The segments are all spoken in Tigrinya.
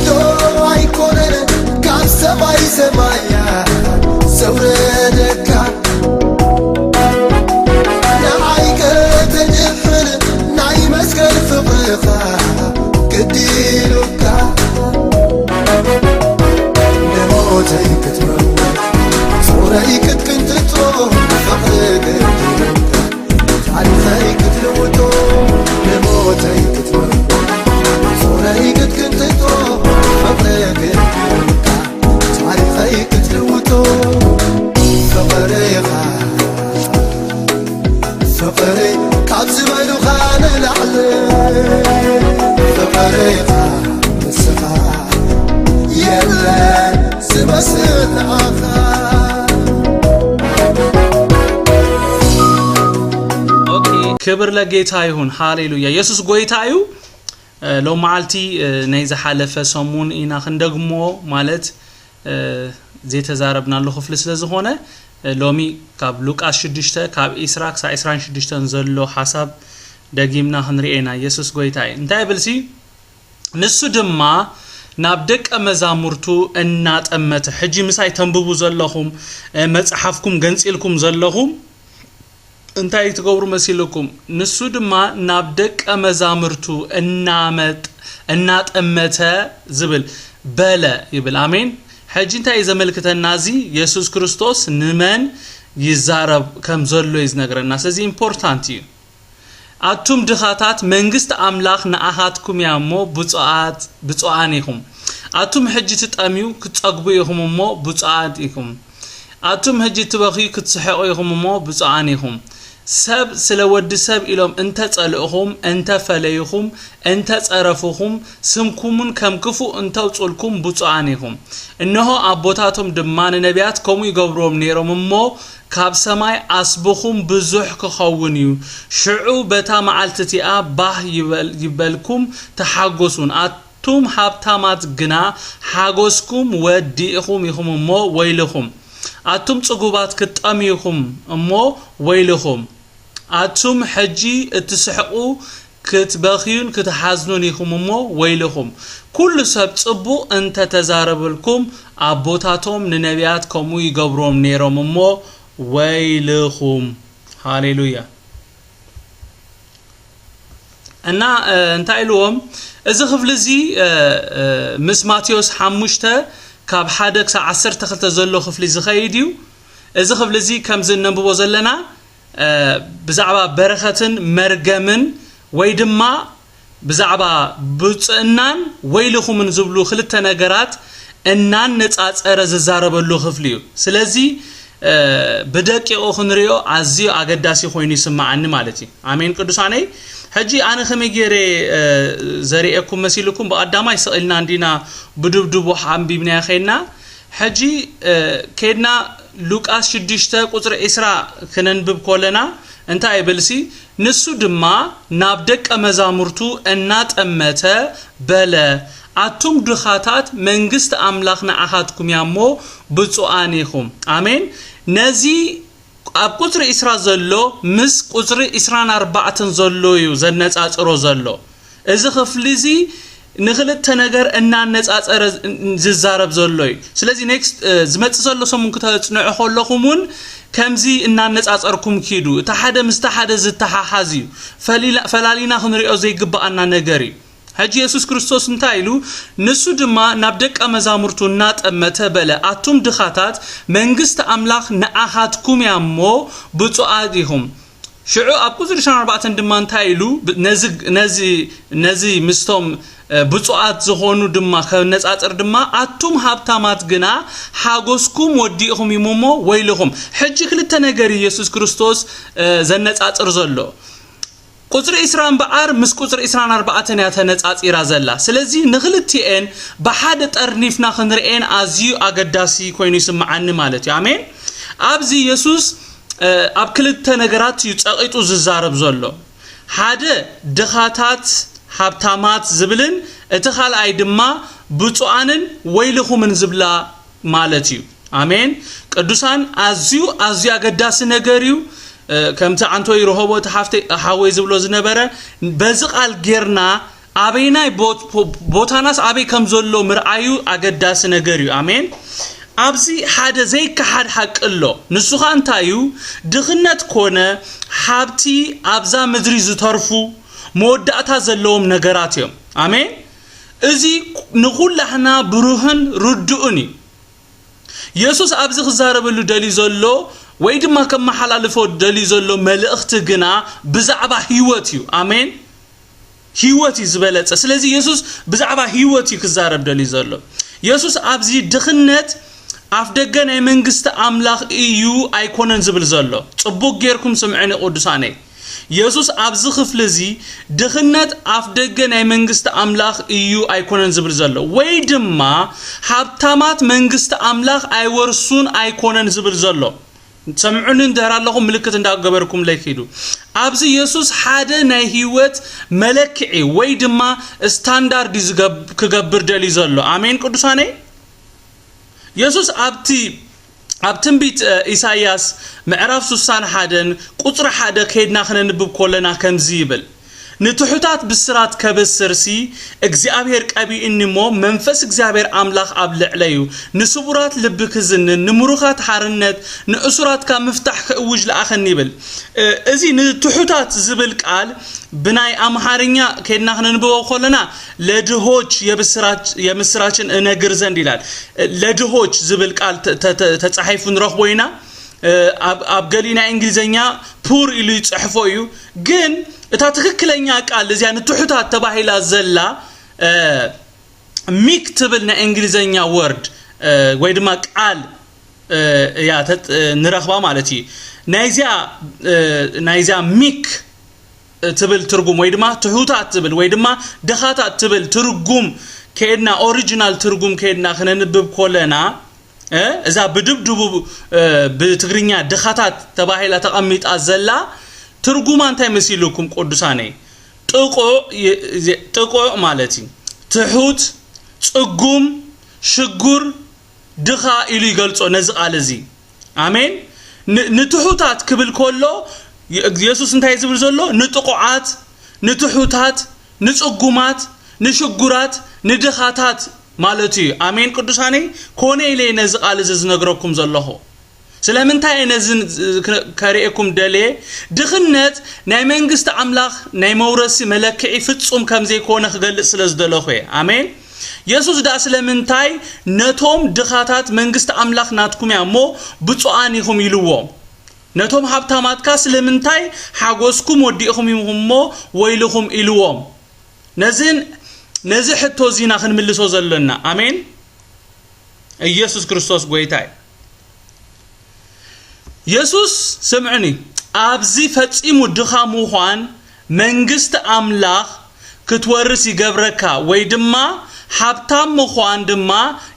ዶ ኣይኮነን ካብ ሰማይ ሰማያ ዘውረደካ፣ ንዓይ ከተድሕን ናይ መስቀል ፍቕርኻ ግዲ ኢሉካ፣ ንሞተይ ክትመውት ጾረይ ክትቅንጥጦ ፍቕሪ ግዲ ኢሉካ። ታሪኸይ ክትልውጦ ንሞተይ ክትመርዶ ጾረይ ክትቅንጥጦ ፍቕሪ ግድልካ። ታሪኸይ ክትልውጦ ፍቕርኻ ፍቕሪ ካብ ዝበሉኻ ንላዕሊ ፍቕርኻ ንስኻ የለን ዝመስል ንኣኻ። ክብር ለጌታ ይሁን። ሃሌሉያ። ኢየሱስ ጎይታ እዩ። ሎም መዓልቲ ናይ ዝሓለፈ ሰሙን ኢና ክንደግሞ ማለት ዘይተዛረብናሉ ክፍሊ ስለ ዝኾነ ሎሚ ካብ ሉቃስ ሽዱሽተ ካብ ዒስራ ክሳብ ዒስራን ሽዱሽተን ዘሎ ሓሳብ ደጊምና ክንሪኤና። ኢየሱስ ጎይታ እዩ። እንታይ ይብልሲ ንሱ ድማ ናብ ደቀ መዛሙርቱ እናጠመተ ሕጂ ምሳይ ተንብቡ ዘለኹም መጽሓፍኩም ገንጺልኩም ዘለኹም እንታይ ትገብሩ መሲልኩም? ንሱ ድማ ናብ ደቀ መዛሙርቱ እናመጥ እናጠመተ ዝብል በለ ይብል። ኣሜን። ሕጂ እንታይ እዩ ዘመልክተና? እዚ የሱስ ክርስቶስ ንመን ይዛረብ ከም ዘሎ እዩ ዝነግረና። ስለዚ ኢምፖርታንት እዩ። ኣቱም ድኻታት መንግስቲ ኣምላኽ ንኣኻትኩም እያ እሞ ብፁዓት ብፁዓን ኢኹም። ኣቱም ሕጂ ትጠምዩ ክትጸግቡ ኢኹም እሞ ብፁዓት ኢኹም። ኣቱም ሕጂ ትበኽዩ ክትስሕቑ ኢኹም እሞ ብፁዓን ኢኹም። ሰብ ስለ ወዲ ሰብ ኢሎም እንተ ጸልእኹም፣ እንተ ፈለይኹም፣ እንተ ጸረፉኹም፣ ስምኩምን ከም ክፉእ እንተውጹልኩም ብፁዓን ኢኹም። እንሆ ኣቦታቶም ድማ ንነቢያት ከምኡ ይገብርዎም ነይሮም እሞ ካብ ሰማይ ኣስብኹም ብዙሕ ክኸውን እዩ። ሽዑ በታ መዓልቲ እቲኣ ባህ ይበል ይበልኩም ተሓጎሱን ኣቱም ሃብታማት ግና ሓጎስኩም ወዲእኹም ኢኹም እሞ ወይልኹም። ኣቱም ጽጉባት ክትጠምዩ ኢኹም እሞ ወይልኹም። ኣቱም ሕጂ እትስሕቑ ክትበኽዩን ክትሓዝኑን ኢኹም እሞ ወይልኹም። ኩሉ ሰብ ጽቡቕ እንተ ተዛረበልኩም ኣቦታቶም ንነቢያት ከምኡ ይገብሮም ነይሮም እሞ ወይልኹም። ሃሌሉያ። እና እንታይ ኢልዎም እዚ ክፍሊ እዚ ምስ ማቴዎስ ሓሙሽተ ካብ ሓደ ክሳብ ዓሰርተ ክልተ ዘሎ ክፍሊ ዝኸይድ እዩ። እዚ ክፍሊ እዚ ከምዚ እነንብቦ ዘለና ብዛዕባ በረኸትን መርገምን ወይ ድማ ብዛዕባ ብፅእናን ወይልኹምን ዝብሉ ክልተ ነገራት እናነፃፀረ ዝዛረበሉ ክፍሊ እዩ። ስለዚ ብደቂቑ ክንሪኦ ኣዝዩ ኣገዳሲ ኮይኑ ይስምዓኒ ማለት እዩ። ኣሜን ቅዱሳነይ። ሕጂ ኣነ ከመይ ገይረ ዘርእየኩም መሲልኩም ብቐዳማይ ስቕ ኢልና እንዲና ብድብድቡ ኣንቢብናዮ ከይድና ሕጂ ከይድና ሉቃስ ሽዱሽተ ቁፅሪ ዒስራ ክነንብብ ኮለና እንታይ ይብልሲ ንሱ ድማ ናብ ደቀ መዛሙርቱ እናጠመተ በለ ኣቱም ድኻታት መንግስቲ ኣምላኽ ንዓኻትኩም እያ እሞ ብፁዓን ኢኹም። ኣሜን። ነዚ ኣብ ቁፅሪ ዒስራ ዘሎ ምስ ቁፅሪ ዒስራን ኣርባዕተን ዘሎ እዩ ዘነፃፅሮ ዘሎ። እዚ ክፍሊ እዚ ንክልተ ነገር እናነፃፀረ ዝዛረብ ዘሎ እዩ። ስለዚ ኔክስት ዝመፅእ ዘሎ ሰሙን ክተፅንዑ ከለኹም እውን ከምዚ እናነፃፀርኩም ኪዱ። እቲ ሓደ ምስቲ ሓደ ዝተሓሓዝ እዩ። ፈላሊና ክንሪኦ ዘይግበኣና ነገር እዩ። ሕጂ የሱስ ክርስቶስ እንታይ ኢሉ? ንሱ ድማ ናብ ደቀ መዛሙርቱ እናጠመተ በለ፣ ኣቱም ድኻታት መንግስቲ ኣምላኽ ንኣኻትኩም እያ እሞ ብፁዓት ኢኹም። ሽዑ ኣብ ቁፅሪ ዕስራን ኣርባዕተን ድማ እንታይ ኢሉ? ነዚ ምስቶም ብፁዓት ዝኾኑ ድማ ከነፃፅር ድማ ኣቱም ሃብታማት ግና ሓጎስኩም ወዲእኹም እዩ እሞ ወይልኹም። ሕጂ ክልተ ነገር እዩ የሱስ ክርስቶስ ዘነፃፅር ዘሎ። ቁፅሪ ዕስራ እምበኣር ምስ ቁፅሪ ዕስራን ኣርባዕተን እያ ተነፃፂራ ዘላ። ስለዚ ንክልቲኤን ብሓደ ጠርኒፍና ክንርኤን ኣዝዩ ኣገዳሲ ኮይኑ ይስምዓኒ ማለት እዩ። ኣሜን። ኣብዚ የሱስ ኣብ ክልተ ነገራት እዩ ፀቒጡ ዝዛረብ ዘሎ። ሓደ ድኻታት ሃብታማት ዝብልን እቲ ካልኣይ ድማ ብፁዓንን ወይልኹምን ዝብላ ማለት እዩ። ኣሜን። ቅዱሳን ኣዝዩ ኣዝዩ ኣገዳሲ ነገር እዩ። ከምቲ ዓንቶይ ረሆቦ እቲ ሓፍተይ ሓወይ ዝብሎ ዝነበረ በዚ ቃል ጌርና ኣበይናይ ቦት- ቦ- ቦታናስ ኣበይ ከም ዘሎ ምርኣዩ ኣገዳሲ ነገር እዩ። ኣሜን። ኣብዚ ሓደ ዘይከሓድ ሓቂ ኣሎ። ንሱ ኸኣ እንታይ እዩ? ድኽነት ኮነ ሃብቲ ኣብዛ ምድሪ ዝተርፉ መወዳእታ ዘለዎም ነገራት እዮም። ኣሜን። እዚ ንኹላህና ብሩህን ርዱእን እዩ። የሱስ ኣብዚ ክዛረበሉ ደልዩ ዘሎ ወይ ድማ ከመሓላልፎ ደልዩ ዘሎ መልእኽቲ ግና ብዛዕባ ህይወት እዩ። ኣሜን። ህይወት እዩ ዝበለጸ። ስለዚ የሱስ ብዛዕባ ህይወት እዩ ክዛረብ ደልዩ ዘሎ። የሱስ ኣብዚ ድኽነት ኣፍ ደገ ናይ መንግስቲ ኣምላኽ እዩ ኣይኮነን ዝብል ዘሎ። ጽቡቕ ጌርኩም ስምዕኒ ቅዱሳነይ። የሱስ ኣብዚ ክፍሊ እዚ ድኽነት ኣፍ ደገ ናይ መንግስቲ ኣምላኽ እዩ ኣይኮነን ዝብል ዘሎ፣ ወይ ድማ ሃብታማት መንግስቲ ኣምላኽ ኣይወርሱን ኣይኮነን ዝብል ዘሎ። ሰምዑኒ እንድሕር ኣለኹም ምልክት እንዳገበርኩምለይ ኪዱ። ኣብዚ የሱስ ሓደ ናይ ህይወት መለክዒ ወይ ድማ ስታንዳርድ እዩ ዝገብ- ክገብር ደልዩ ዘሎ። ኣሜን ቅዱሳነይ። የሱስ ኣብቲ ኣብ ትንቢት እ፣ ኢሳይያስ ምዕራፍ ስሳን ሓደን ቁጽሪ ሓደ ከይድና ክነንብብ ከለና ከምዚ ይብል፣ ንትሑታት ብስራት ከበስር ሲ እግዚኣብሔር ቀቢእኒ እሞ መንፈስ እግዚኣብሔር ኣምላኽ ኣብ ልዕለይ እዩ፣ ንስቡራት ልቢ ክዝንን ንምሩኻት ሓርነት ንእሱራት ካብ ምፍታሕ ክእውጅ ለኣኸኒ ይብል። እ፣ እዚ ንትሑታት ዝብል ቃል ብናይ ኣምሓርኛ ከይድና ክነንብቦ ከለና ለድሆች የብስራች የምስራችን እነግር ዘንድ ይላል። ለድሆች ዝብል ቃል ተ- ተ- ተ- ተጻሒፉ ንረኽቦ ኢና። ኣብ ኣብ ገሊኡ ናይ እንግሊዝኛ ፑር ኢሉ ይጽሕፎ እዩ። ግን እታ ትኽክለኛ ቃል እዚኣ ንትሑታት ተባሂላ ዘላ ሚክ ትብል ናይ እንግሊዝኛ ወርድ ወይ ድማ ቃል እያ ተጥ- ንረኽባ ማለት እዩ። ናይዚኣ ናይዚኣ ሚክ ትብል ትርጉም ወይ ድማ ትሑታት ትብል ወይ ድማ ድኻታት ትብል ትርጉም ከይድና ኦሪጂናል ትርጉም ከይድና ክነንብብ ኮለና እ፣ እዛ ብድብድቡ እ፣ ብትግርኛ ድኻታት ተባሂላ ተቐሚጣ ዘላ ትርጉማ እንታይ መሲልኩም ቅዱሳነይ? ጥቑዕ ይ- ይ- ጥቑዕ ማለት እዩ። ትሑት፣ ጽጉም፣ ሽጉር፣ ድኻ ኢሉ ይገልጾ ነዚ ቃል እዚ። ኣሜን። ን- ንትሑታት ክብል ከሎ የ- የሱስ እንታይ ዝብል ዘሎ? ንጥቑዓት፣ ንትሑታት፣ ንጽጉማት፣ ንሽጉራት፣ ንድኻታት ማለቱ እዩ። ኣሜን ቅዱሳነይ። ኮነ ኢለ ነዚ ቃል እዚ ዝነግረኩም ዘለኹ። ስለምንታይ እየ ነዚ ን- ክ- ከርእየኩም ደልየ? ድኽነት ናይ መንግስቲ ኣምላኽ ናይ መውረሲ መለክዒ ፍጹም ከም ዘይኮነ ክገልጽ ስለ ዝደለኹ እየ። ኣሜን። የሱስ ደኣ ስለምንታይ ነቶም ድኻታት መንግስቲ ኣምላኽ ናትኩም እያ እሞ ብፁዓን ኢኹም ኢልዎም? ነቶም ሃብታማትካ ስለምንታይ ሓጎስኩም ወዲእኹም ኢኹም እሞ ወይልኹም ኢልዎም? ነዝን ነዚ ሕቶ እዚና ክንምልሶ ዘሎና። ኣሜን። ኢየሱስ ክርስቶስ ጎይታ እዩ። የሱስ ስምዕኒ፣ ኣብዚ ፈጺሙ ድኻ ምዃን መንግስቲ ኣምላኽ ክትወርስ ይገብረካ ወይ ድማ ሃብታም ምዃን ድማ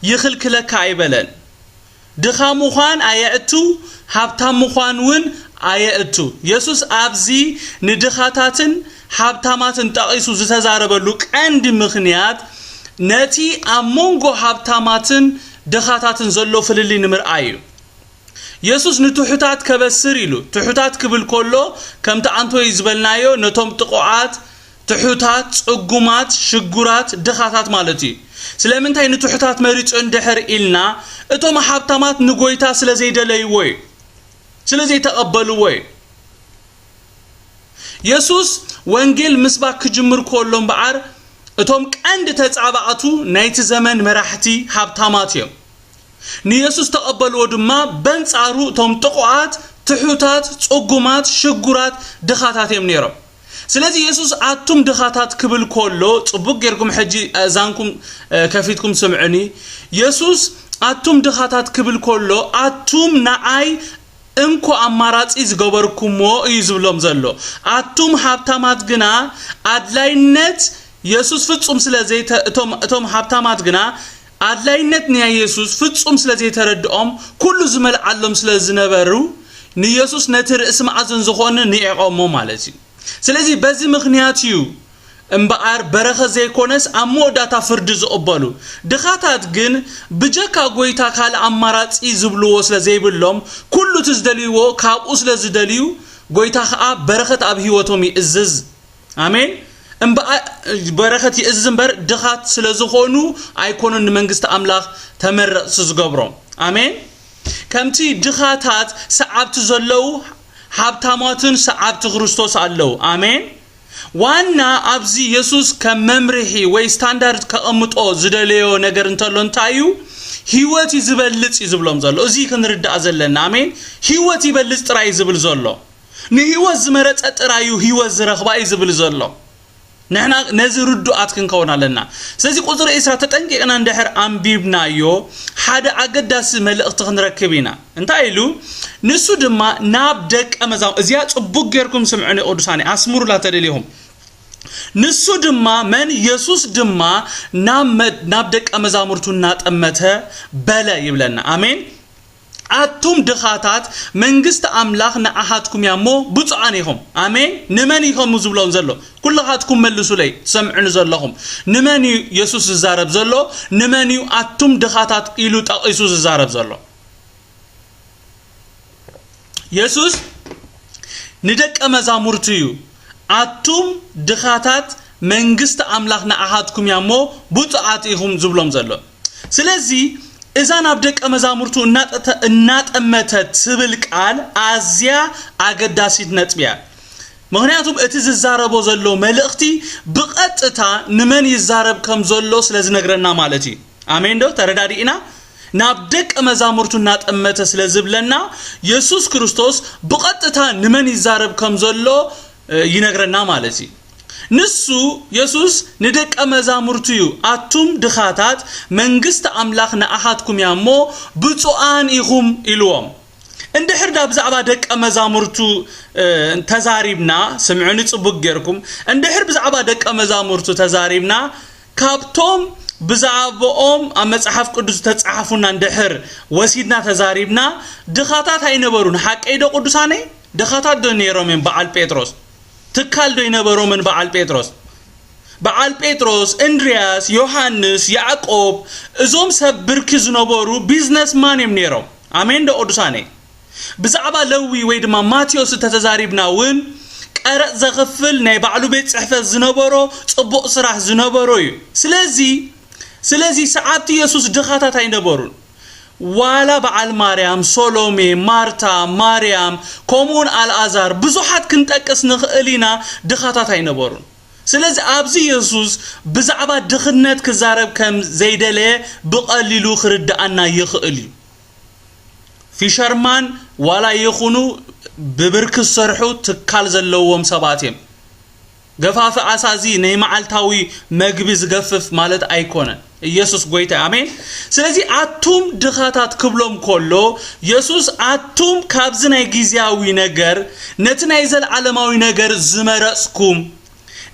ይኽልክለካ ኣይበለን። ድኻ ምዃን ኣየእቱ፣ ሃብታም ምዃን እውን ኣየእቱ። የሱስ ኣብዚ ንድኻታትን ሃብታማትን ጠቒሱ ዝተዛረበሉ ቀንዲ ምኽንያት ነቲ ኣብ መንጎ ሃብታማትን ድኻታትን ዘሎ ፍልልይ ንምርኣይ እዩ። የሱስ ንትሑታት ከበስር ኢሉ፣ ትሑታት ክብል ከሎ ከምቲ ኣንቶይ ዝበልናዮ ነቶም ጥቑዓት፣ ትሑታት፣ ጽጉማት፣ ሽጉራት፣ ድኻታት ማለት እዩ። ስለምንታይ ንትሑታት መሪጹ እንድሕር ኢልና፣ እቶም ሃብታማት ንጎይታ ስለ ዘይደለይዎ እዩ፣ ስለ ዘይተቐበልዎ እዩ። የሱስ ወንጌል ምስባክ ክጅምር ከሎ እምበኣር እቶም ቀንዲ ተጻባእቱ ናይቲ ዘመን መራሕቲ ሃብታማት እዮም። ንየሱስ ተቐበልዎ ድማ በንጻሩ እቶም ጥቑዓት፣ ትሑታት፣ ጽጉማት፣ ሽጉራት፣ ድኻታት እዮም ነይሮም። ስለዚ የሱስ ኣቱም ድኻታት ክብል ከሎ ጽቡቕ ጌርኩም ሕጂ ኣእዛንኩም እ፣ ከፊትኩም ስምዑኒ። የሱስ ኣቱም ድኻታት ክብል ከሎ ኣቱም ንዓይ እንኮ ኣማራጺ ዝገበርኩሞ እዩ ዝብሎም ዘሎ። ኣቱም ሃብታማት ግና ኣድላይነት የሱስ ፍጹም ስለ ዘይተ እቶም እቶም ሃብታማት ግና ኣድላይነት ናይ የሱስ ፍጹም ስለ ዘይተረድኦም ኩሉ ዝመልዓሎም ስለ ዝነበሩ ንየሱስ ነቲ ርእሲ መኣዝን ዝኾነ ንዒቖሞ ማለት እዩ። ስለዚ በዚ ምኽንያት እዩ እምበኣር በረኸት ዘይኮነስ ኣብ መወዳእታ ፍርዲ ዝቕበሉ። ድኻታት ግን ብጀካ ጎይታ ካልእ ኣማራጺ ዝብልዎ ስለ ዘይብሎም ኩሉ እቲ ዝደልይዎ ካብኡ ስለ ዝደልዩ ጎይታ ኸኣ በረኸት ኣብ ህይወቶም ይእዝዝ። ኣሜን። እምበኣ በረኸት ይእዝዝ እምበር፣ ድኻት ስለ ዝኾኑ ኣይኮኑን ንመንግስቲ ኣምላኽ ተመረጽቲ ዝገብሮም። ኣሜን። ከምቲ ድኻታት ሰዓብቲ ዘለዉ፣ ሃብታማትን ሰዓብቲ ክርስቶስ ኣለዉ። ኣሜን። ዋና ኣብዚ የሱስ ከም መምርሒ ወይ ስታንዳርድ ከቐምጦ ዝደለዮ ነገር እንተሎ እንታይ እዩ? ህይወት እዩ ዝበልጽ እዩ ዝብሎም ዘሎ። እዚ ክንርዳእ ዘለና። ኣሜን። ህይወት ይበልጽ ጥራይ እዩ ዝብል ዘሎ። ንህይወት ዝመረጸ ጥራይ እዩ ህይወት ዝረኽባ እዩ ዝብል ዘሎ። ንሕና ነዚ ርዱኣት ክንከውን ኣለና። ስለዚ ቁጽሪ ዕስራ ተጠንቂቕና እንድሕር ኣንቢብናዮ፣ ሓደ ኣገዳሲ መልእኽቲ ክንረክብ ኢና። እንታይ ኢሉ? ንሱ ድማ ናብ ደቀ መዛሙ-፣ እዚኣ ጽቡቅ ጌርኩም ስምዑኒ ቅዱሳኒ፣ ኣስምሩላ ተደሊኹም። ንሱ ድማ መን? የሱስ ድማ ናብ መ-፣ ናብ ደቀ መዛሙርቱ እናጠመተ በለ ይብለና። ኣሜን። ኣቱም ድኻታት መንግስቲ ኣምላኽ ንዓኻትኩም እያ እሞ ብፁዓን ኢኹም። ኣሜን። ንመን ኢኹም ዝብሎም ዘሎ? ኩልኻትኩም መልሱለይ፣ ትሰምዑኒ ዘለኹም። ንመን እዩ የሱስ ዝዛረብ ዘሎ? ንመን እዩ ኣቱም ድኻታት ኢሉ ጠቒሱ ዝዛረብ ዘሎ? የሱስ ንደቀ መዛሙርቱ እዩ፣ ኣቱም ድኻታት መንግስቲ ኣምላኽ ንዓኻትኩም እያ እሞ ብፁዓት ኢኹም ዝብሎም ዘሎ። ስለዚ እዛ ናብ ደቀ መዛሙርቱ እናጠተ-፣ እናጠመተ ትብል ቃል ኣዝያ ኣገዳሲት ነጥቢ እያ። ምኽንያቱም እቲ ዝዛረቦ ዘሎ መልእኽቲ ብቐጥታ ንመን ይዛረብ ከም ዘሎ ስለ ዝነግረና ማለት እዩ። ኣሜን ዶ? ተረዳዲእና? ናብ ደቀ መዛሙርቱ እናጠመተ ስለ ዝብለና፣ የሱስ ክርስቶስ ብቐጥታ ንመን ይዛረብ ከም ዘሎ፣ እ፣ ይነግረና ማለት እዩ። ንሱ፣ የሱስ ንደቀ መዛሙርቱ እዩ፣ "ኣቱም ድኻታት መንግስቲ ኣምላኽ ንኣኻትኩም እያ እሞ ብፁዓን ኢኹም" ኢልዎም። እንድሕር ዳ ብዛዕባ ደቀ መዛሙርቱ፣ እ፣ ተዛሪብና፣ ስምዑኒ ጽቡቅ ጌርኩም፣ እንድሕር ብዛዕባ ደቀ መዛሙርቱ ተዛሪብና፣ ካብቶም ብዛዕባኦም ኣብ መጽሓፍ ቅዱስ ዝተጻሕፉና እንድሕር ወሲድና ተዛሪብና፣ ድኻታት ኣይነበሩን። ሓቀይ ዶ ቅዱሳነይ? ድኻታት ዶ ነይሮም እዮም በዓል ጴጥሮስ? ትካል ዶ ኣይነበሮምን በዓል ጴጥሮስ? በዓል ጴጥሮስ፣ እንድርያስ፣ ዮሃንስ፣ ያዕቆብ፣ እዞም ሰብ ብርኪ ዝነበሩ ቢዝነስማን እዮም ነይሮም። ኣሜን ዶ ቅዱሳነይ? ብዛዕባ ለዊ ወይ ድማ ማቴዎስ እንተተዛሪብና እውን፣ ቀረጽ ዘኽፍል ናይ ባዕሉ ቤት ጽሕፈት ዝነበሮ፣ ጽቡቕ ስራሕ ዝነበሮ እዩ። ስለዚ፣ ስለዚ ሰዓብቲ የሱስ ድኻታት ኣይነበሩን። ዋላ በዓል ማርያም፣ ሶሎሜ፣ ማርታ፣ ማርያም፣ ከምኡውን ኣልኣዛር፣ ብዙሓት ክንጠቅስ ንኽእል ኢና፣ ድኻታት ኣይነበሩን። ስለዚ ኣብዚ የሱስ ብዛዕባ ድኽነት ክዛረብ ከም ዘይደለየ ብቐሊሉ ክርድኣና ይኽእል እዩ። ፊሸርማን ዋላ ይኹኑ ብብርኪ ዝሰርሑ ትካል ዘለዎም ሰባት እዮም። ገፋፊ ዓሳ እዚ ናይ መዓልታዊ መግቢ ዝገፍፍ ማለት ኣይኮነን። ኢየሱስ ጎይታ፣ ኣሜን። ስለዚ ኣቱም ድኻታት ክብሎም ከሎ፣ የሱስ ኣቱም ካብዚ ናይ ግዝያዊ ነገር ነቲ ናይ ዘለዓለማዊ ነገር ዝመረጽኩም፣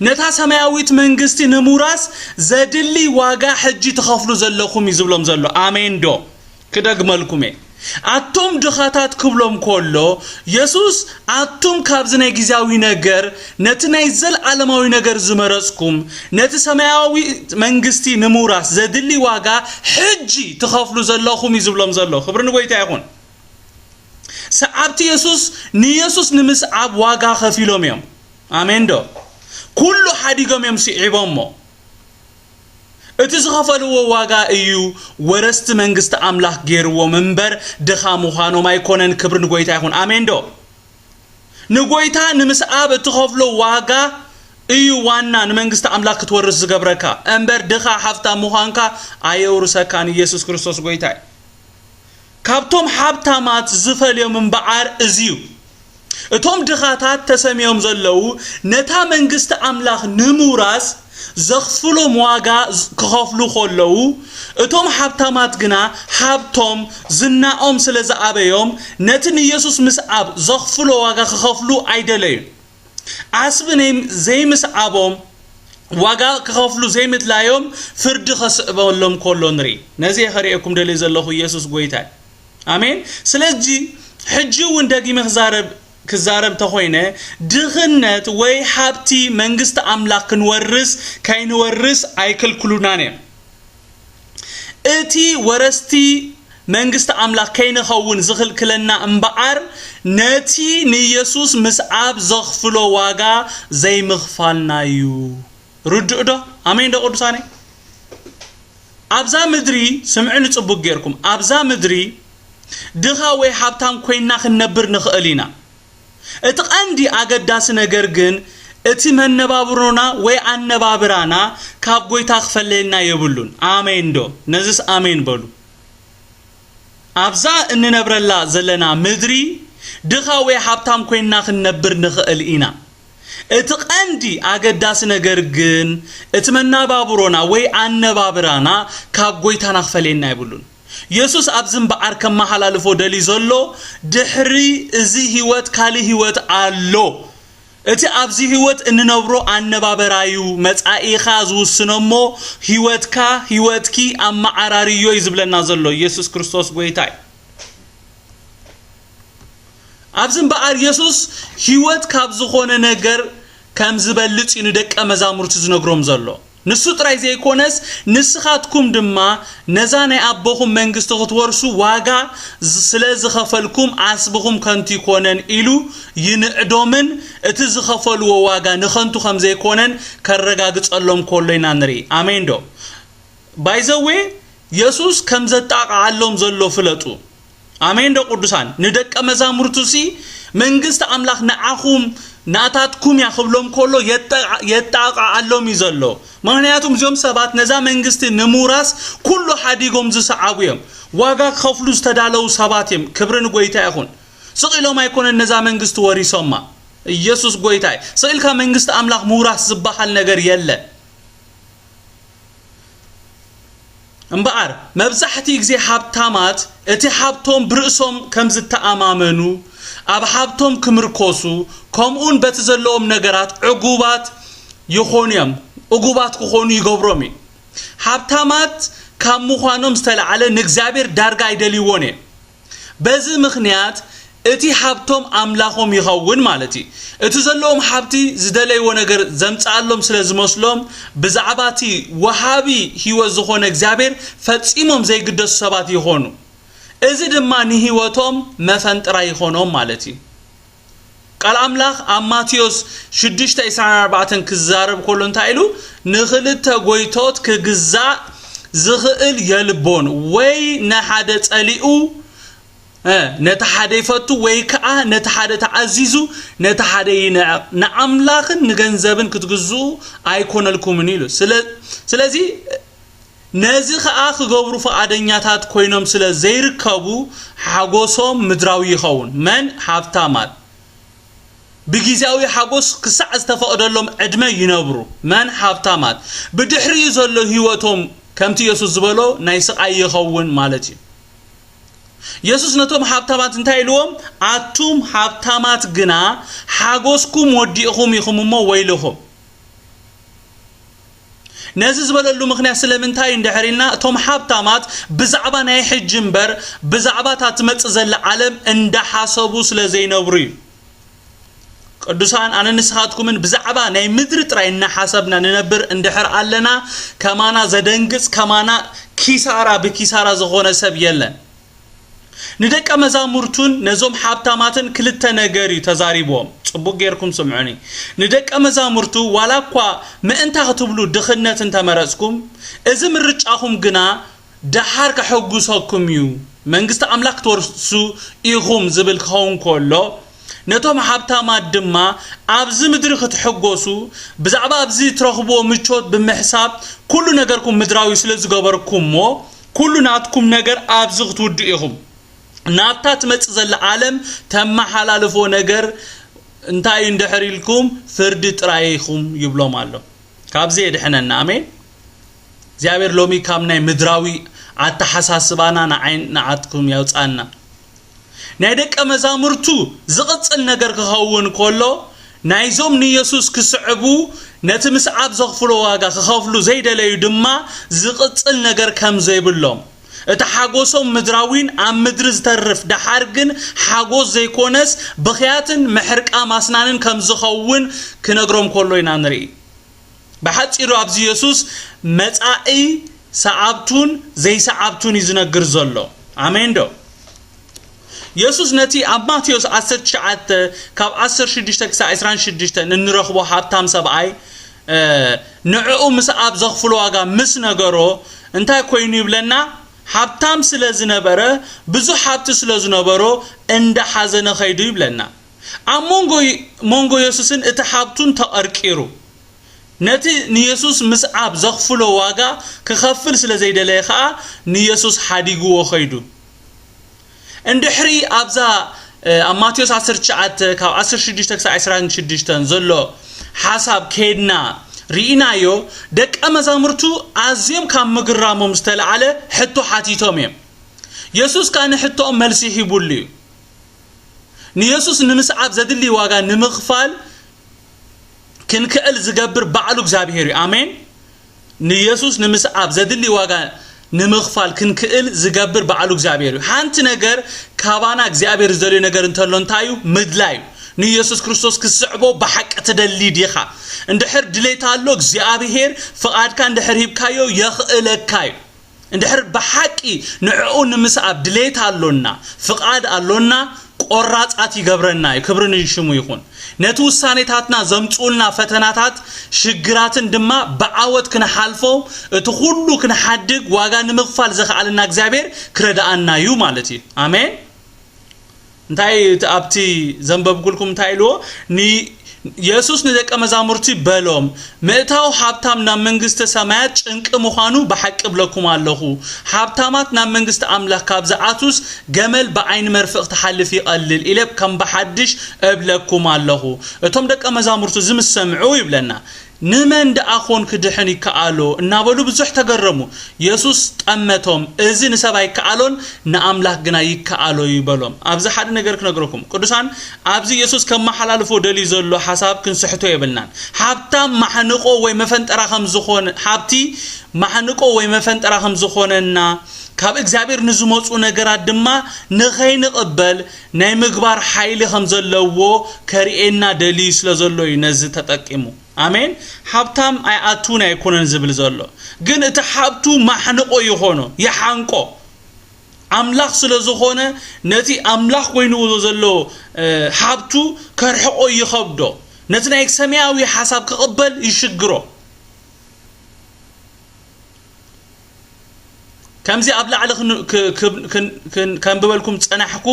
ነታ ሰማያዊት መንግስቲ ንምውራስ ዘድሊ ዋጋ ሕጂ ትኸፍሉ ዘለኹም እዩ ዝብሎም ዘሎ። ኣሜን ዶ? ክደግመልኩም እየ። ኣቱም ድኻታት ክብሎም ከሎ፣ የሱስ ኣቱም ካብዚ ናይ ግዝያዊ ነገር ነቲ ናይ ዘለዓለማዊ ነገር ዝመረጽኩም፣ ነቲ ሰማያዊ መንግስቲ ንምውራስ ዘድሊ ዋጋ ሕጂ ትኸፍሉ ዘለኹም እዩ ዝብሎም ዘሎ። ክብሪ ንጎይታ ይኹን። ሰዓብቲ የሱስ ንየሱስ ንምስዓብ ዋጋ ከፊሎም እዮም። ኣሜን ዶ? ኩሉ ሓዲጎም እዮም ስዒቦሞ። እቲ ዝኸፈልዎ ዋጋ እዩ ወረስቲ መንግስቲ ኣምላኽ ገይርዎም እምበር ድኻ ምዃኖም ኣይኮነን። ክብሪ ንጎይታ ይኹን። ኣሜን ዶ? ንጎይታ ንምስዓብ እትኸፍሎ ዋጋ እዩ ዋና ንመንግስቲ ኣምላኽ ክትወርስ ዝገብረካ እምበር ድኻ ሃፍታም ምዃንካ ኣየውርሰካን። ኢየሱስ ክርስቶስ ጎይታ እዩ። ካብቶም ሃብታማት ዝፈልዮም እምበኣር እዚ እዩ። እቶም ድኻታት ተሰምዮም ዘለዉ ነታ መንግስቲ ኣምላኽ ንምውራስ ዘኽፍሎም ዋጋ ዝ-፣ ክኸፍሉ ከለዉ፣ እቶም ሃብታማት ግና ሃብቶም፣ ዝናኦም ስለ ዝኣበዮም፣ ነቲ ንየሱስ ምስዓብ ዘኽፍሎ ዋጋ ክኸፍሉ ኣይደለዩን። ዓስቢ ናይ ዘይምስዓቦም፣ ዋጋ ክኸፍሉ ዘይምድላዮም ፍርዲ ከስዕበሎም ከሎ ንርኢ። ነዚ እየ ከርእየኩም ደልየ ዘለኹ፣ ኢየሱስ ጎይታ እዩ። ኣሜን። ስለዚ ሕጂ እውን ደጊመ ክዛረብ፣ ክዛረብ ተኾይነ፣ ድኽነት ወይ ሃብቲ መንግስቲ ኣምላኽ ክንወርስ ከይንወርስ ኣይክልክሉናን እዮም። እቲ ወረስቲ መንግስቲ ኣምላኽ ከይንኸውን ዝኽልክለና እምበኣር፣ ነቲ ንየሱስ ምስዓብ ዘኽፍሎ ዋጋ ዘይምኽፋልና እዩ። ርዱእ ዶ? ኣሜን ዶ ቅዱሳነይ? ኣብዛ ምድሪ፣ ስምዕኒ ጽቡቅ ጌርኩም፣ ኣብዛ ምድሪ ድኻ ወይ ሃብታም ኮይንና ክንነብር ንኽእል ኢና። እቲ ቀንዲ ኣገዳሲ ነገር ግን እቲ መነባብሮና ወይ ኣነባብራና ካብ ጎይታ ክፈለየና የብሉን። ኣሜን ዶ? ነዝስ ኣሜን በሉ። ኣብዛ እንነብረላ ዘለና ምድሪ ድኻ ወይ ሃብታም ኮይንና ክንነብር ንኽእል ኢና። እቲ ቀንዲ ኣገዳሲ ነገር ግን እቲ መነባብሮና ወይ ኣነባብራና ካብ ጎይታና ክፈለየና የብሉን። የሱስ ኣብዚ እምበኣር ከመሓላልፎ ደልዩ ዘሎ፣ ድሕሪ እዚ ህይወት ካልእ ህይወት ኣሎ። እቲ ኣብዚ ህይወት እንነብሮ ኣነባበራዩ መጻኢኻ ዝውስኖ እሞ፣ ህይወትካ፣ ህይወትኪ ኣመዓራርዮ እዩ ዝብለና ዘሎ። የሱስ ክርስቶስ ጎይታ እዩ። ኣብዚ እምበኣር የሱስ ህይወት ካብ ዝኾነ ነገር ከም ዝበልጽ እዩ ንደቀ መዛሙርቱ ዝነግሮም ዘሎ። ንሱ ጥራይ ዘይኮነስ፣ "ንስኻትኩም ድማ ነዛ ናይ ኣቦኹም መንግስቲ ክትወርሱ ዋጋ ዝ-፣ ስለ ዝኸፈልኩም፣ ዓስብኹም ከንቱ ይኮነን" ኢሉ ይንዕዶምን እቲ ዝኸፈልዎ ዋጋ ንኸንቱ ከም ዘይኮነን ከረጋግጸሎም ከሎ ኢና ንርኢ። ኣሜን ዶ? ባይ ዘ ዌይ፣ የሱስ ከም ዘጣቕዓሎም ዘሎ ፍለጡ። ኣሜን ዶ ቅዱሳን? ንደቀ መዛሙርቱሲ፣ "መንግስቲ ኣምላኽ ንዓኹም፣ ናታትኩም እያ" ክብሎም ከሎ የጠ-፣ የጣቕዓሎም እዩ ዘሎ። ምኽንያቱም እዚኦም ሰባት ነዛ መንግስቲ ንምውራስ ኩሉ ሓዲጎም ዝሰዓቡ እዮም። ዋጋ ክኸፍሉ ዝተዳለዉ ሰባት እዮም። ክብሪ ንጎይታ ይኹን። ስቕ ኢሎም ኣይኮነን ነዛ መንግስቲ ወሪሶማ። ኢየሱስ ጎይታ እዩ። ስቕ ኢልካ መንግስቲ ኣምላኽ ምውራስ ዝበሃል ነገር የለን። እምበኣር፣ መብዛሕትኡ ግዜ ሃብታማት እቲ ሃብቶም ብርእሶም ከም ዝተኣማመኑ፣ ኣብ ሃብቶም ክምርኮሱ፣ ከምኡውን በቲ ዘለዎም ነገራት ዕጉባት ይኾኑ እዮም። ዕጉባት ክኾኑ ይገብሮም እዩ። ሃብታማት ካብ ምዃኖም ዝተላዕለ ንእግዚኣብሔር ዳርጋ ኣይደልይዎን እዮም። በዚ ምኽንያት እቲ ሃብቶም ኣምላኾም ይኸውን ማለት እዩ። እቲ ዘለዎም ሃብቲ ዝደለይዎ ነገር ዘምጽኣሎም ስለ ዝመስሎም፣ ብዛዕባ እቲ ወሃቢ ህይወት ዝኾነ እግዚኣብሔር ፈጺሞም ዘይግደሱ ሰባት ይኾኑ። እዚ ድማ ንህይወቶም መፈንጥራ ይኾኖም ማለት እዩ። ቃል ኣምላኽ ኣብ ማቴዎስ ሽዱሽተ ዕስራን ኣርባዕተን ክዛረብ ከሎ እንታይ ኢሉ? "ንኽልተ ጎይቶት ክግዛእ ዝኽእል የልቦን፣ ወይ ንሓደ ጸሊኡ፣ እ፣ ነቲ ሓደ ይፈቱ፣ ወይ ከኣ ነቲ ሓደ ተኣዚዙ፣ ነቲ ሓደ ይንዕቕ። ንኣምላኽን ንገንዘብን ክትግዝኡ ኣይኮነልኩምን" ኢሉ። ስለ-፣ ስለዚ ነዚ ኸኣ ክገብሩ ፍቓደኛታት ኮይኖም ስለ ዘይርከቡ፣ ሓጎሶም ምድራዊ ይኸውን። መን? ሃብታማት። ብግዜያዊ ሓጎስ ክሳዕ ዝተፈቕደሎም ዕድመ ይነብሩ። መን? ሃብታማት። ብድሕሪኡ ዘሎ ህይወቶም፣ ከምቲ የሱስ ዝበሎ፣ ናይ ስቓይ ይኸውን ማለት እዩ። የሱስ ነቶም ሃብታማት እንታይ ኢልዎም? "ኣቱም ሃብታማት ግና፣ ሓጎስኩም ወዲእኹም ኢኹም እሞ ወይልኹም።" ነዚ ዝበለሉ ምኽንያት ስለምንታይ እንድሕር ኢልና፣ እቶም ሃብታማት ብዛዕባ ናይ ሕጂ እምበር፣ ብዛዕባ እታ ትመጽእ ዘላ ዓለም እንዳሓሰቡ ስለ ዘይነብሩ እዩ። ቅዱሳን፣ ኣነ ንስኻትኩምን ብዛዕባ ናይ ምድሪ ጥራይ እናሓሰብና ንነብር እንድሕር ኣለና፣ ከማና ዘደንግጽ፣ ከማና ኪሳራ ብኪሳራ ዝኾነ ሰብ የለን። ንደቀ መዛሙርቱን ነዞም ሃብታማትን ክልተ ነገር እዩ ተዛሪብዎም። ጽቡቕ ጌርኩም ስምዑኒ። ንደቀ መዛሙርቱ፣ "ዋላ እኳ ምእንታ ክትብሉ ድኽነት እንተመረጽኩም፣ እዚ ምርጫኹም ግና ደሓር ከሐጉሰኩም እዩ፣ መንግስቲ ኣምላኽ ክትወርሱ ኢኹም" ዝብል ክኸውን ከሎ፣ ነቶም ሃብታማት ድማ፣ "ኣብዚ ምድሪ ክትሕጎሱ፣ ብዛዕባ ኣብዚ ትረኽብዎ ምቾት ብምሕሳብ፣ ኩሉ ነገርኩም ምድራዊ ስለ ዝገበርኩሞ፣ ኩሉ ናትኩም ነገር ኣብዚ ክትውድኡ ኢኹም። ናብታ ትመጽእ ዘላ ዓለም ተመሓላልፎ ነገር እንታይ እዩ እንድሕር ኢልኩም፣ ፍርዲ ጥራይ ኢኹም" ይብሎም ኣሎ። ካብዚ የድሕነና። ኣሜን። እግዚኣብሔር ሎሚ ካብ ናይ ምድራዊ ኣተሓሳስባና ንዓይን ንዓትኩም ያውጻና። ናይ ደቀ መዛሙርቱ ዝቕጽል ነገር ክኸውን ከሎ፣ ናይዞም ንየሱስ ክስዕቡ ነቲ ምስዓብ ዘኽፍሎ ዋጋ ክኸፍሉ ዘይደለዩ ድማ ዝቕጽል ነገር ከም ዘይብሎም፣ እቲ ሓጎሶም ምድራዊን ኣብ ምድሪ ዝተርፍ፣ ደሓር ግን ሓጎስ ዘይኮነስ ብኽያትን ምሕርቃ ማስናንን ከም ዝኸውን ክነግሮም ከሎ ኢና ንርኢ። ብሓጺሩ ኣብዚ የሱስ መጻኢ ሰዓብቱን ዘይሰዓብቱን እዩ ዝነግር ዘሎ። ኣሜን ዶ? የሱስ ነቲ ኣብ ማቴዎስ ዓሰርተ ትሽዓተ ካብ ዓሰርተ ሽዱሽተ ክሳብ ዕስራን ሽዱሽተን እንረኽቦ ሃብታም ሰብኣይ፣ ንዕኡ ምስ ኣብ ዘኽፍሎ ዋጋ ምስ ነገሮ እንታይ ኮይኑ ይብለና? ሃብታም ስለ ዝነበረ፣ ብዙሕ ሃብቲ ስለ ዝነበሮ፣ እንዳ ሓዘነ ኸይዱ ይብለና። ኣብ መንጎ መንጎ የሱስን እቲ ሃብቱን ተቐርቂሩ፣ ነቲ ንየሱስ ምስ ኣብ ዘኽፍሎ ዋጋ ክኸፍል ስለ ዘይደለየ ኸኣ፣ ንየሱስ ሓዲግዎ ኸይዱ። እንድሕሪ ኣብዛ ኣብ ማቴዎስ ዓሰርተ ትሽዓተ ካብ ዓሰርተ ሽዱሽተ ክሳብ ዕስራን ሽዱሽተን ዘሎ ሓሳብ ከይድና ርኢናዮ፣ ደቀ መዛሙርቱ ኣዝዮም ካብ ምግራሞም ዝተለዓለ ሕቶ ሓቲቶም እዮም። የሱስ ከኣ ንሕቶኦም መልሲ ሂቡሉ እዩ። ንየሱስ ንምስዓብ ዘድሊ ዋጋ ንምኽፋል ክንክእል ዝገብር ባዕሉ እግዚኣብሔር እዩ። ኣሜን። ንየሱስ ንምስዓብ ዘድሊ ዋጋ ንምኽፋል ክንክእል ዝገብር ባዕሉ እግዚኣብሔር እዩ። ሓንቲ ነገር ካባና እግዚኣብሔር ዝደልዮ ነገር እንተሎ እንታይ እዩ? ምድላይ እዩ። ንየሱስ ክርስቶስ ክስዕቦ ብሓቂ ትደሊ ዲኻ? እንድሕር ድሌት ኣሎ፣ እግዚኣብሔር ፍቓድካ እንድሕር ሂብካዮ የኽእለካ እዩ። እንድሕር ብሓቂ ንዕኡ ንምስዓብ ድሌት ኣሎና፣ ፍቓድ ኣሎና፣ ቆራጻት ይገብረና እዩ። ክብሪ ንሽሙ ይኹን። ነቲ ውሳኔታትና ዘምጽኡልና ፈተናታት፣ ሽግራትን ድማ ብዓወት ክንሓልፎ፣ እቲ ኩሉ ክንሓድግ ዋጋ ንምኽፋል ዘኽኣለና እግዚኣብሔር ክረድኣና እዩ ማለት እዩ። ኣሜን። እንታይ እቲ ኣብቲ ዘንበብኩልኩም እንታይ ኢልዎ? ን-፣ የሱስ ንደቀ መዛሙርቲ በሎም፣ "ምእታው ሃብታም ናብ መንግስተ ሰማያት ጭንቂ ምዃኑ ብሓቂ እብለኩም ኣለኹ። ሃብታማት ናብ መንግስቲ ኣምላኽ ካብ ዝኣቱስ፣ ገመል ብዓይኒ መርፍእ ክትሓልፍ ይቐልል" ኢለ ከም ብሓድሽ እብለኩም ኣለኹ። እቶም ደቀ መዛሙርቱ እዚ ምስ ሰምዑ ይብለና፣ "ንመን ደኣ ኾን ክድሕን ይከኣሎ?" እናበሉ ብዙሕ ተገረሙ። የሱስ ጠመቶም፣ "እዚ ንሰብ ኣይከኣሎን፣ ንኣምላኽ ግና ይከኣሎ" ይበሎም። ኣብዚ ሓደ ነገር ክነግረኩም። ቅዱሳን፣ ኣብዚ የሱስ ከመሓላልፎ ደልዩ ዘሎ ሓሳብ ክንስሕቶ የብልናን። ሃብታም ማሕንቆ ወይ መፈንጠራ ከም ዝኾነ፣ ሃብቲ ማሕንቆ ወይ መፈንጠራ ከም ዝኾነና፣ ካብ እግዚኣብሔር ንዝመጹ ነገራት ድማ ንኸይንቕበል ናይ ምግባር ሓይሊ ከም ዘለዎ ከርእየና ደልዩ ስለ ዘሎ እዩ ነዚ ተጠቂሙ። ኣሜን። ሃብታም ኣይኣቱን ኣይኮነን ዝብል ዘሎ፣ ግን እቲ ሃብቱ ማሕንቆ ይኾኖ፣ ይሓንቆ። ኣምላኽ ስለ ዝኾነ፣ ነቲ ኣምላኽ ኮይንዎ ዘሎ፣ እ፣ ሃብቱ ከርሕቆ ይኸብዶ። ነቲ ናይ ሰማያዊ ሓሳብ ክቕበል ይሽግሮ። ከምዚ ኣብ ላዕሊ ክን-፣ ክ-፣ ክብ-፣ ክን-፣ ክን-፣ ከንብበልኩም ጸናሕኩ፣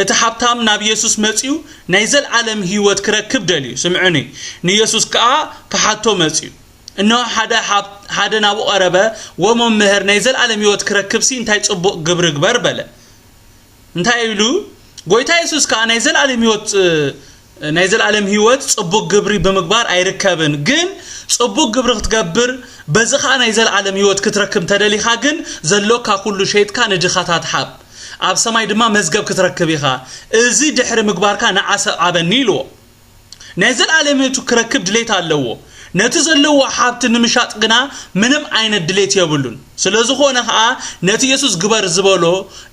እቲ ሃብታም ናብ የሱስ መጺኡ ናይ ዘልኣለም ህይወት ክረክብ ደልዩ። ስምዑኒ፣ ንየሱስ ከኣ ክሓቶ መጺኡ። እንሆ ሓደ ሃብ-፣ ሓደ ናብኡ ቀረበ፣ "ወመምህር፣ ናይ ዘልኣለም ህይወት ክረክብሲ እንታይ ጽቡቕ ግብሪ እግበር?" በለ። እንታይ ኢሉ? ጎይታ የሱስ ከኣ ናይ ዘልኣለም ህይወት፣ እ፣ ናይ ዘልኣለም ህይወት ጽቡቕ ግብሪ ብምግባር ኣይርከብን፣ ግን ጽቡቕ ግብሪ ክትገብር፣ በዚ ከኣ ናይ ዘልኣለም ህይወት ክትረክብ እንተደሊኻ ግን፣ ዘሎካ ኩሉ ሸይጥካ ንድኻታት ሃብ፣ ኣብ ሰማይ ድማ መዝገብ ክትረክብ ኢኻ። እዚ ድሕሪ ምግባርካ ንዓ ሰብዓበኒ ኢልዎ። ናይ ዘልኣለም ህይወት ክረክብ ድሌት ኣለዎ። ነቲ ዘለዎ ሃብቲ ንምሻጥ ግና ምንም ዓይነት ድሌት የብሉን። ስለ ዝኾነ ኸኣ ነቲ የሱስ ግበር ዝበሎ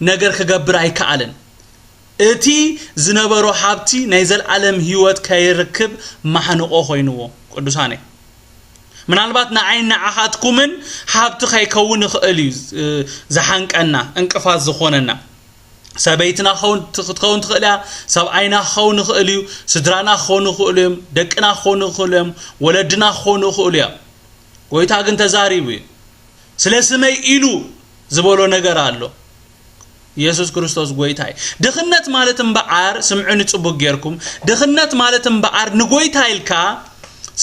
ነገር ክገብር ኣይከኣለን። እቲ ዝነበሮ ሃብቲ ናይ ዘልኣለም ህይወት ከይርክብ ማሕንቆ ኮይንዎ። ቅዱሳነይ፣ ምናልባት ንዓይን ንዓኻትኩምን ሃብቲ ከይከውን ይኽእል እዩ፣ እ፣ ዝሓንቀና፣ እንቅፋት ዝኾነና። ሰበይትና ክኸውን፣ ክትኸውን ትኽእል እያ፣ ሰብኣይና ክኸውን ይኽእል እዩ፣ ስድራና ክኾኑ ይኽእሉ እዮም፣ ደቅና ክኾኑ ይኽእሉ እዮም፣ ወለድና ክኾኑ ይኽእሉ እዮም። ጎይታ ግን ተዛሪቡ እዩ። ስለ ስመይ ኢሉ ዝበሎ ነገር ኣሎ። ኢየሱስ ክርስቶስ ጎይታ እዩ። ድኽነት ማለት እምበኣር፣ ስምዑኒ ጽቡቕ ጌርኩም፣ ድኽነት ማለት እምበኣር ንጎይታ ኢልካ፣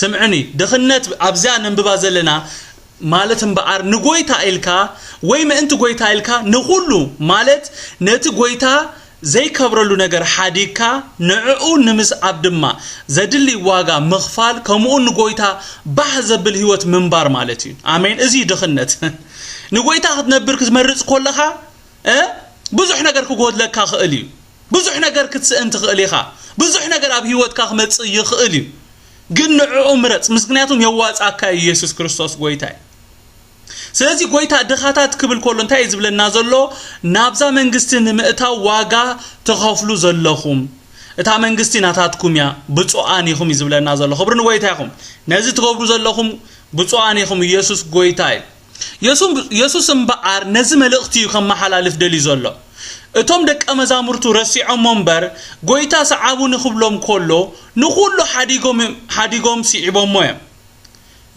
ስምዑኒ፣ ድኽነት ኣብዚኣ ነንብባ ዘለና ማለት እምበኣር ንጎይታ ኢልካ ወይ ምእንቲ ጎይታ ኢልካ ንኹሉ ማለት ነቲ ጎይታ ዘይከብረሉ ነገር ሓዲግካ ንዕኡ ንምስዓብ ድማ ዘድሊ ዋጋ ምኽፋል ከምኡ ንጎይታ ባህ ዘብል ህይወት ምንባር ማለት እዩ። ኣሜን። እዚ እዩ ድኽነት። ንጎይታ ክትነብር ክትመርጽ ከለኻ፣ እ፣ ብዙሕ ነገር ክጎድለካ ክእል እዩ። ብዙሕ ነገር ክትስእን ትኽእል ኢኻ። ብዙሕ ነገር ኣብ ህይወትካ ክመጽእ ይኽእል እዩ። ግን ንዕኡ ምረጽ፣ ምክንያቱም የዋጻካ እዩ ኢየሱስ ክርስቶስ ጎይታ እዩ። ስለዚ ጎይታ ድኻታት ክብል ከሎ እንታይ እዩ ዝብለና ዘሎ? ናብዛ መንግስቲ ንምእታው ዋጋ ትኸፍሉ ዘለኹም፣ እታ መንግስቲ ናታትኩም እያ፣ ብፁዓን ኢኹም እዩ ዝብለና ዘሎ። ክብሪ ንጎይታ ይኹም። ነዚ ትገብሩ ዘለኹም ብፁዓን ኢኹም፣ ኢየሱስ ጎይታ እዩ። የሱ-፣ የሱስ እምበኣር ነዚ መልእኽቲ እዩ ከመሓላልፍ ደልዩ ዘሎ። እቶም ደቀ መዛሙርቱ ረሲዖሞ እምበር፣ ጎይታ ሰዓቡኒ ክብሎም ከሎ፣ ንኹሉ ሓዲጎም፣ ሓዲጎም ስዒቦሞ እዮም።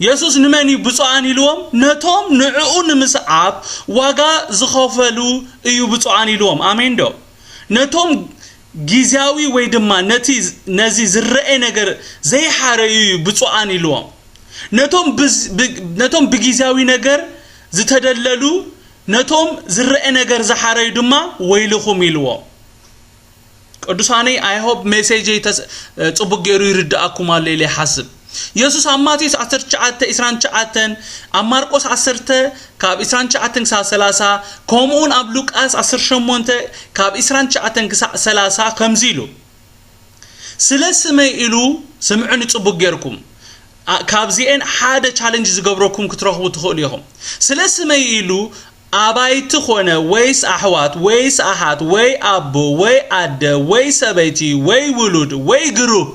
የሱስ ንመን እዩ ብፁዓን ኢልዎም? ነቶም ንዕኡ ንምስዓብ ዋጋ ዝኸፈሉ እዩ ብፁዓን ኢልዎም። ኣሜን ዶ? ነቶም ግዝያዊ ወይ ድማ ነቲ ነዚ ዝረአ ነገር ዘይሓረዩ እዩ ብፁዓን ኢልዎም። ነቶም ብዝ- ብ- ነቶም ብግዝያዊ ነገር ዝተደለሉ፣ ነቶም ዝረአ ነገር ዝሓረዩ ድማ ወይልኹም ኢልዎም። ቅዱሳነይ፣ I hope ሜሴጀይ ተስ- ጽቡቅ ገይሩ ይርድኣኩም ኣሎ ኢለ ይሓስብ። የሱስ ኣብ ማቴዎስ ዓሰርተ ትሽዓተ ዕስራን ትሽዓተን፣ ኣብ ማርቆስ ዓሰርተ ካብ ዕስራን ትሽዓተን ክሳብ ሰላሳ፣ ከምኡውን ኣብ ሉቃስ ዓሰርተ ሸሞንተ ካብ ዕስራን ትሽዓተን ክሳብ ሰላሳ ከምዚ ኢሉ፣ ስለ ስመይ ኢሉ፣ ስምዑኒ ጽቡቅ ጌርኩም፣ ኣ- ካብዚኤን ሓደ ቻለንጅ ዝገብረኩም ክትረኽቡ ትኽእሉ ኢኹም። ስለ ስመይ ኢሉ ኣባይቲ ኾነ ወይስ ኣሕዋት ወይስ ኣሓት ወይ ኣቦ ወይ ኣደ ወይ ሰበይቲ ወይ ውሉድ ወይ ግሩህ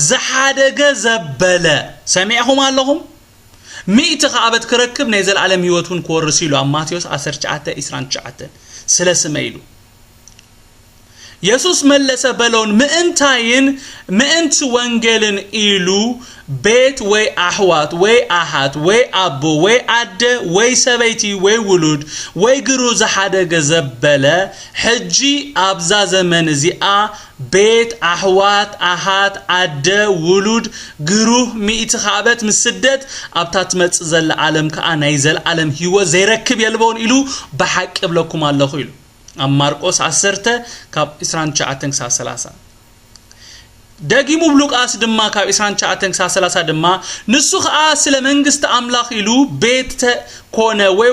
ዝሓደገ ዘበለ፣ ሰሚዕኹም ኣለኹም፣ ሚእቲ ከዓበት ክረክብ ናይ ዘለኣለም ህይወት እውን ክወርስ ኢሉ ኣብ ማቴዎስ ዓሰርተ ትሽዓተ ዕስራን ትሽዓተን ስለ ስመ ኢሉ። የሱስ መለሰ በሎን፣ ምእንታይን ምእንቲ ወንጌልን ኢሉ ቤት ወይ ኣሕዋት ወይ ኣሓት ወይ ኣቦ ወይ ኣደ ወይ ሰበይቲ ወይ ውሉድ ወይ ግሩ ዝሓደገ ዘበለ፣ ሕጂ ኣብዛ ዘመን እዚኣ ቤት፣ ኣሕዋት፣ ኣሓት፣ ኣደ፣ ውሉድ፣ ግሩህ፣ ሚእቲ ከዓበት ምስ ስደት ኣብታ ትመጽእ ዘላ ዓለም ከኣ ናይ ዘለኣለም ህይወት ዘይረክብ የልቦን ኢሉ ብሓቂ እብለኩም ኣለኹ ኢሉ። ኣብ ማርቆስ ዓሰርተ ካብ ዕስራን ትሽዓተን ክሳብ ሰላሳ። ደጊሙ ኣብ ሉቃስ ድማ ካብ ዕስራን ትሽዓተን ክሳብ ሰላሳ ድማ፣ ንሱ ኸኣ ስለ መንግስቲ ኣምላኽ ኢሉ ቤት ኮነ ወይ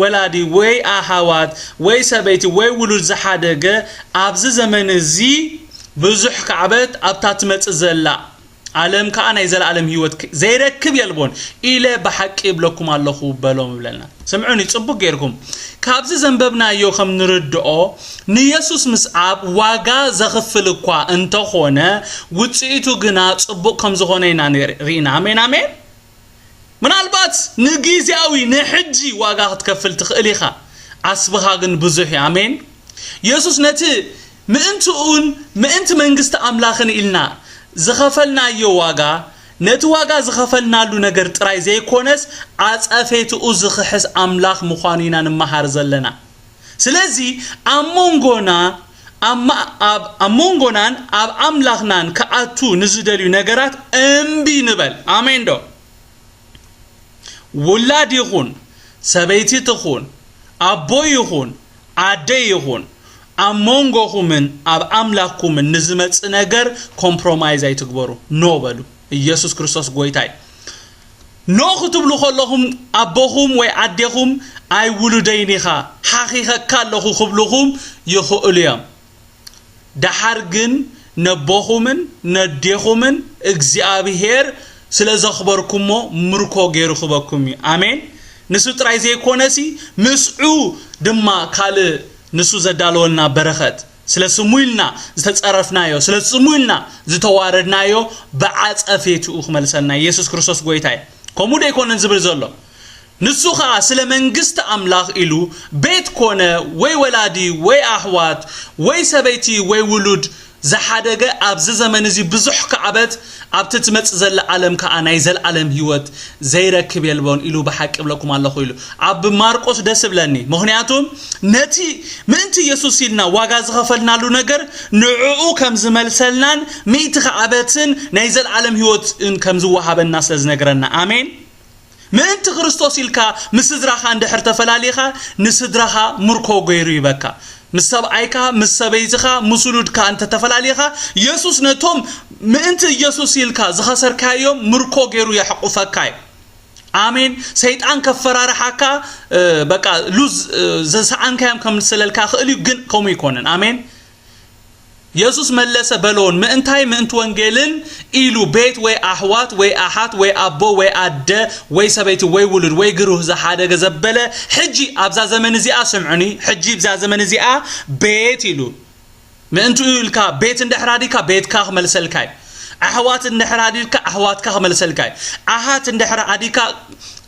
ወላዲ ወይ ኣሓዋት ወይ ሰበይቲ ወይ ውሉድ ዝሓደገ ኣብዚ ዘመን እዚ ብዙሕ ካዕበት ኣብታ ትመጽእ ዘላ ዓለም ከኣ ናይ ዘለኣለም ህይወት ክ- ዘይረክብ የልቦን ኢለ ብሓቂ እብለኩም ኣለኹ በሎም እብለና። ስምዑኒ ጽቡቅ ጌርኩም። ካብዚ ዘንበብናዮ ከም ንርድኦ ንየሱስ ምስዓብ ዋጋ ዘኽፍል እኳ እንተኾነ ውጽኢቱ ግና ጽቡቅ ከም ዝኾነ ኢና ንር- ርኢና። ኣሜን ኣሜን። ምናልባት ንግዝያዊ ንሕጂ ዋጋ ክትከፍል ትኽእል ኢኻ፣ ዓስብኻ ግን ብዙሕ እዩ። ኣሜን። የሱስ ነቲ ምእንትኡን ምእንቲ መንግስቲ ኣምላኽን ኢልና ዝኸፈልናዮ ዋጋ፣ ነቲ ዋጋ ዝኸፈልናሉ ነገር ጥራይ ዘይኮነስ ዓጸፌትኡ ዝኽሕስ ኣምላኽ ምዃኑ ኢና ንመሃር ዘለና። ስለዚ ኣብ መንጎና ኣብ ማ- ኣብ ኣብ መንጎናን ኣብ ኣምላኽናን ክኣቱ ንዝደልዩ ነገራት እምቢ ንበል። ኣሜን ዶ? ውላድ ይኹን ሰበይቲ ትኹን ኣቦ ይኹን ኣደ ይኹን ኣብ መንጎኹምን ኣብ ኣምላኽኩምን ንዝመጽእ ነገር ኮምፕሮማይዝ ኣይትግበሩ። ኖ በሉ። ኢየሱስ ክርስቶስ ጎይታይ። ኖ ክትብሉ ከለኹም ኣቦኹም ወይ ኣዴኹም ኣይ ውሉደይን ኢኻ ሓኺኸካ ኣለኹ ክብሉኹም ይኽእሉ እዮም። ደሓር ግን ነቦኹምን ነዴኹምን እግዚኣብሄር ስለ ዘኽበርኩሞ ምርኮ ገይሩ ክበኩም እዩ። ኣሜን። ንሱ ጥራይ ዘይኮነሲ ምስዑ ድማ ካልእ ንሱ ዘዳለወልና በረኸት ስለ ስሙ ኢልና ዝተጸረፍናዮ ስለ ስሙ ኢልና ዝተዋረድናዮ ብዓጸፌትኡ ክመልሰልና ኢየሱስ ክርስቶስ ጎይታ እዩ። ከምኡ ዶ ኣይኮነን ዝብል ዘሎ? ንሱ ኸኣ ስለ መንግስቲ ኣምላኽ ኢሉ ቤት ኮነ ወይ ወላዲ ወይ ኣሕዋት ወይ ሰበይቲ ወይ ውሉድ ዝሓደገ ኣብዚ ዘመን እዚ ብዙሕ ክዓበት ኣብቲ ትመጽእ ዘላ ዓለም ከኣ ናይ ዘልኣለም ህይወት ዘይረክብ የልቦን ኢሉ ብሓቂ እብለኩም ኣለኹ ኢሉ ኣብ ማርቆስ ደስ እብለኒ። ምኽንያቱም ነቲ ምእንቲ ኢየሱስ ኢልና ዋጋ ዝኸፈልናሉ ነገር ንዕኡ ከም ዝመልሰልናን ሚእቲ ክዓበትን ናይ ዘልኣለም ህይወትን ከም ዝወሃበና ስለ ዝነግረና። ኣሜን። ምእንቲ ክርስቶስ ኢልካ ምስ ስድራኻ እንድሕር ተፈላሊኻ ንስድራኻ ምርኮ ገይሩ ይበካ። ምስ ሰብኣይካ ምስ ሰበይትኻ ምስ ውሉድካ እንተተፈላሊኻ የሱስ ነቶም ምእንቲ ኢየሱስ ኢልካ ዝኸሰርካዮም ምርኮ ገይሩ የሕቁፈካ እዩ። ኣሜን። ሰይጣን ከፈራርሓካ በቃ ሉዝ ዝሰኣንካዮም ከምስለልካ ክእል እዩ፣ ግን ከምኡ ይኮነን። ኣሜን። የሱስ መለሰ በሎን፣ ምእንታይ ምእንቲ ወንጌልን ኢሉ ቤት ወይ ኣሕዋት ወይ ኣሓት ወይ ኣቦ ወይ ኣደ ወይ ሰበይቲ ወይ ውሉድ ወይ ግሩህ ዝሓደገ ዘበለ፣ ሕጂ ኣብዛ ዘመን እዚኣ፣ ስምዑኒ፣ ሕጂ ብዛ ዘመን እዚኣ ቤት ኢሉ ምእንትኡ ኢልካ ቤት እንድሕር ኣዲካ ቤትካ ክመልሰልካ እዩ። ኣሕዋት እንድሕር ኣዲካ ኣሕዋትካ ክመልሰልካ እዩ። ኣሓት እንድሕር ኣዲካ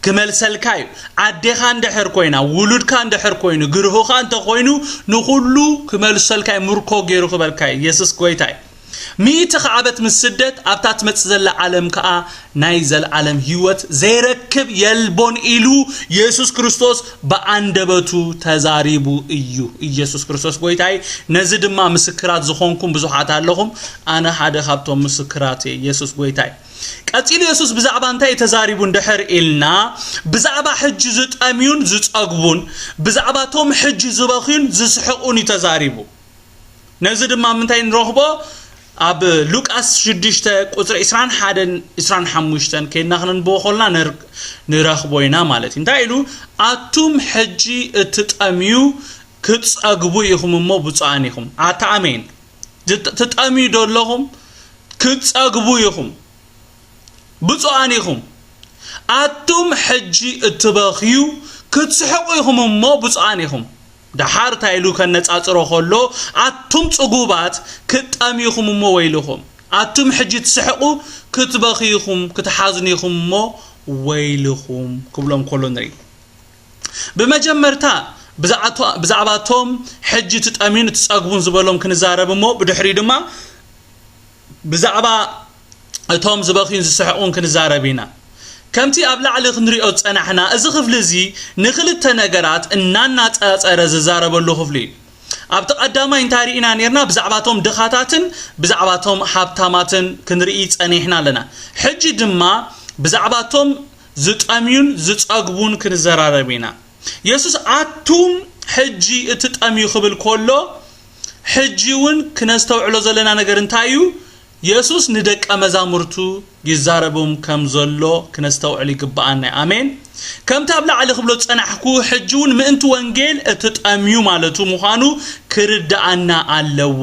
ክመልሰልካ እዩ። ኣዴኻ እንድሕር ኮይና፣ ውሉድካ እንድሕር ኮይኑ፣ ግርሁኻ እንተኾይኑ ንኹሉ ክመልሰልካ እዩ፣ ምርኮ ገይሩ ክበልካ እዩ። የሱስ ጎይታ እዩ። ሚእቲ ከዓበት ምስ ስደት ኣብታ ትመጽእ ዘላ ዓለም ከኣ ናይ ዘልዓለም ህይወት ዘይረክብ የልቦን ኢሉ የሱስ ክርስቶስ ብኣንደበቱ ተዛሪቡ እዩ። ኢየሱስ ክርስቶስ ጎይታይ። ነዚ ድማ ምስክራት ዝኾንኩም ብዙሓት ኣለኹም። ኣነ ሓደ ካብቶም ምስክራት እየ። ኢየሱስ ጎይታይ። ቀጺሉ የሱስ ብዛዕባ እንታይ ተዛሪቡ እንድሕር ኢልና፣ ብዛዕባ ሕጂ ዝጠምዩን ዝጸግቡን፣ ብዛዕባ ቶም ሕጂ ዝበኽዩን ዝስሕቑን እዩ ተዛሪቡ። ነዚ ድማ ምንታይ ንረኽቦ? ኣብ ሉቃስ ሽዱሽተ ቁጽሪ ዕስራን ሓደን ዕስራን ሓሙሽተን ከይድና ክነንብቦ ከለና ነር-፣ ንረኽቦ ኢና ማለት እዩ። እንታይ ኢሉ? ኣቱም ሕጂ እትጠምዩ ክትጸግቡ ኢኹም እሞ ብፁዓን ኢኹም። ኣታ ኣሜን። ዝጥ-፣ ትጠምዩ ዶ ኣለኹም? ክትጸግቡ ኢኹም። ብፁዓን ኢኹም። ኣቱም ሕጂ እትበኽዩ ክትስሕቑ ኢኹም እሞ ብፁዓን ኢኹም። ደሓር እንታይ ኢሉ ከነጻጽሮ ከሎ፣ ኣቱም ጽጉባት ክትጠምዩ ኢኹም እሞ ወይልኹም። ኣቱም ሕጂ ትስሕቑ ክትበኽዩ ኢኹም፣ ክትሓዝኑ ኢኹም እሞ ወይልኹም ክብሎም ከሎ ንርኢ። ብመጀመርታ ብዛዕቶ-፣ ብዛዕባ እቶም ሕጂ ትጠምዩን ትጸግቡን ዝበሎም ክንዛረብ እሞ ብድሕሪኡ ድማ ብዛዕባ እቶም ዝበኽዩን ዝስሕቑን ክንዛረብ ኢና። ከምቲ ኣብ ላዕሊ ክንሪኦ ዝጸናሕና፣ እዚ ክፍሊ እዚ ንኽልተ ነገራት እናናጻጸረ ዝዛረበሉ ክፍሊ እዩ። ኣብቲ ቀዳማይ እንታይ ርኢና ኔርና? ብዛዕባ እቶም ድኻታትን ብዛዕባ እቶም ሃብታማትን ክንርኢ ጸኒሕና ኣለና። ሕጂ ድማ ብዛዕባ እቶም ዝጠምዩን ዝጸግቡን ክንዘራረብ ኢና። የሱስ ኣቱም ሕጂ እትጠምዩ ክብል ከሎ፣ ሕጂ እውን ክነስተውዕሎ ዘለና ነገር እንታይ እዩ? የሱስ ንደቀ መዛሙርቱ ይዛረቦም ከም ዘሎ ክነስተውዕል ይግብኣና። ኣሜን። ከምቲ ኣብ ላዕሊ ክብሎ ዝጸናሕኩ፣ ሕጂ እውን ምእንቲ ወንጌል እትጠምዩ ማለቱ ምዃኑ ክርድኣና ኣለዎ።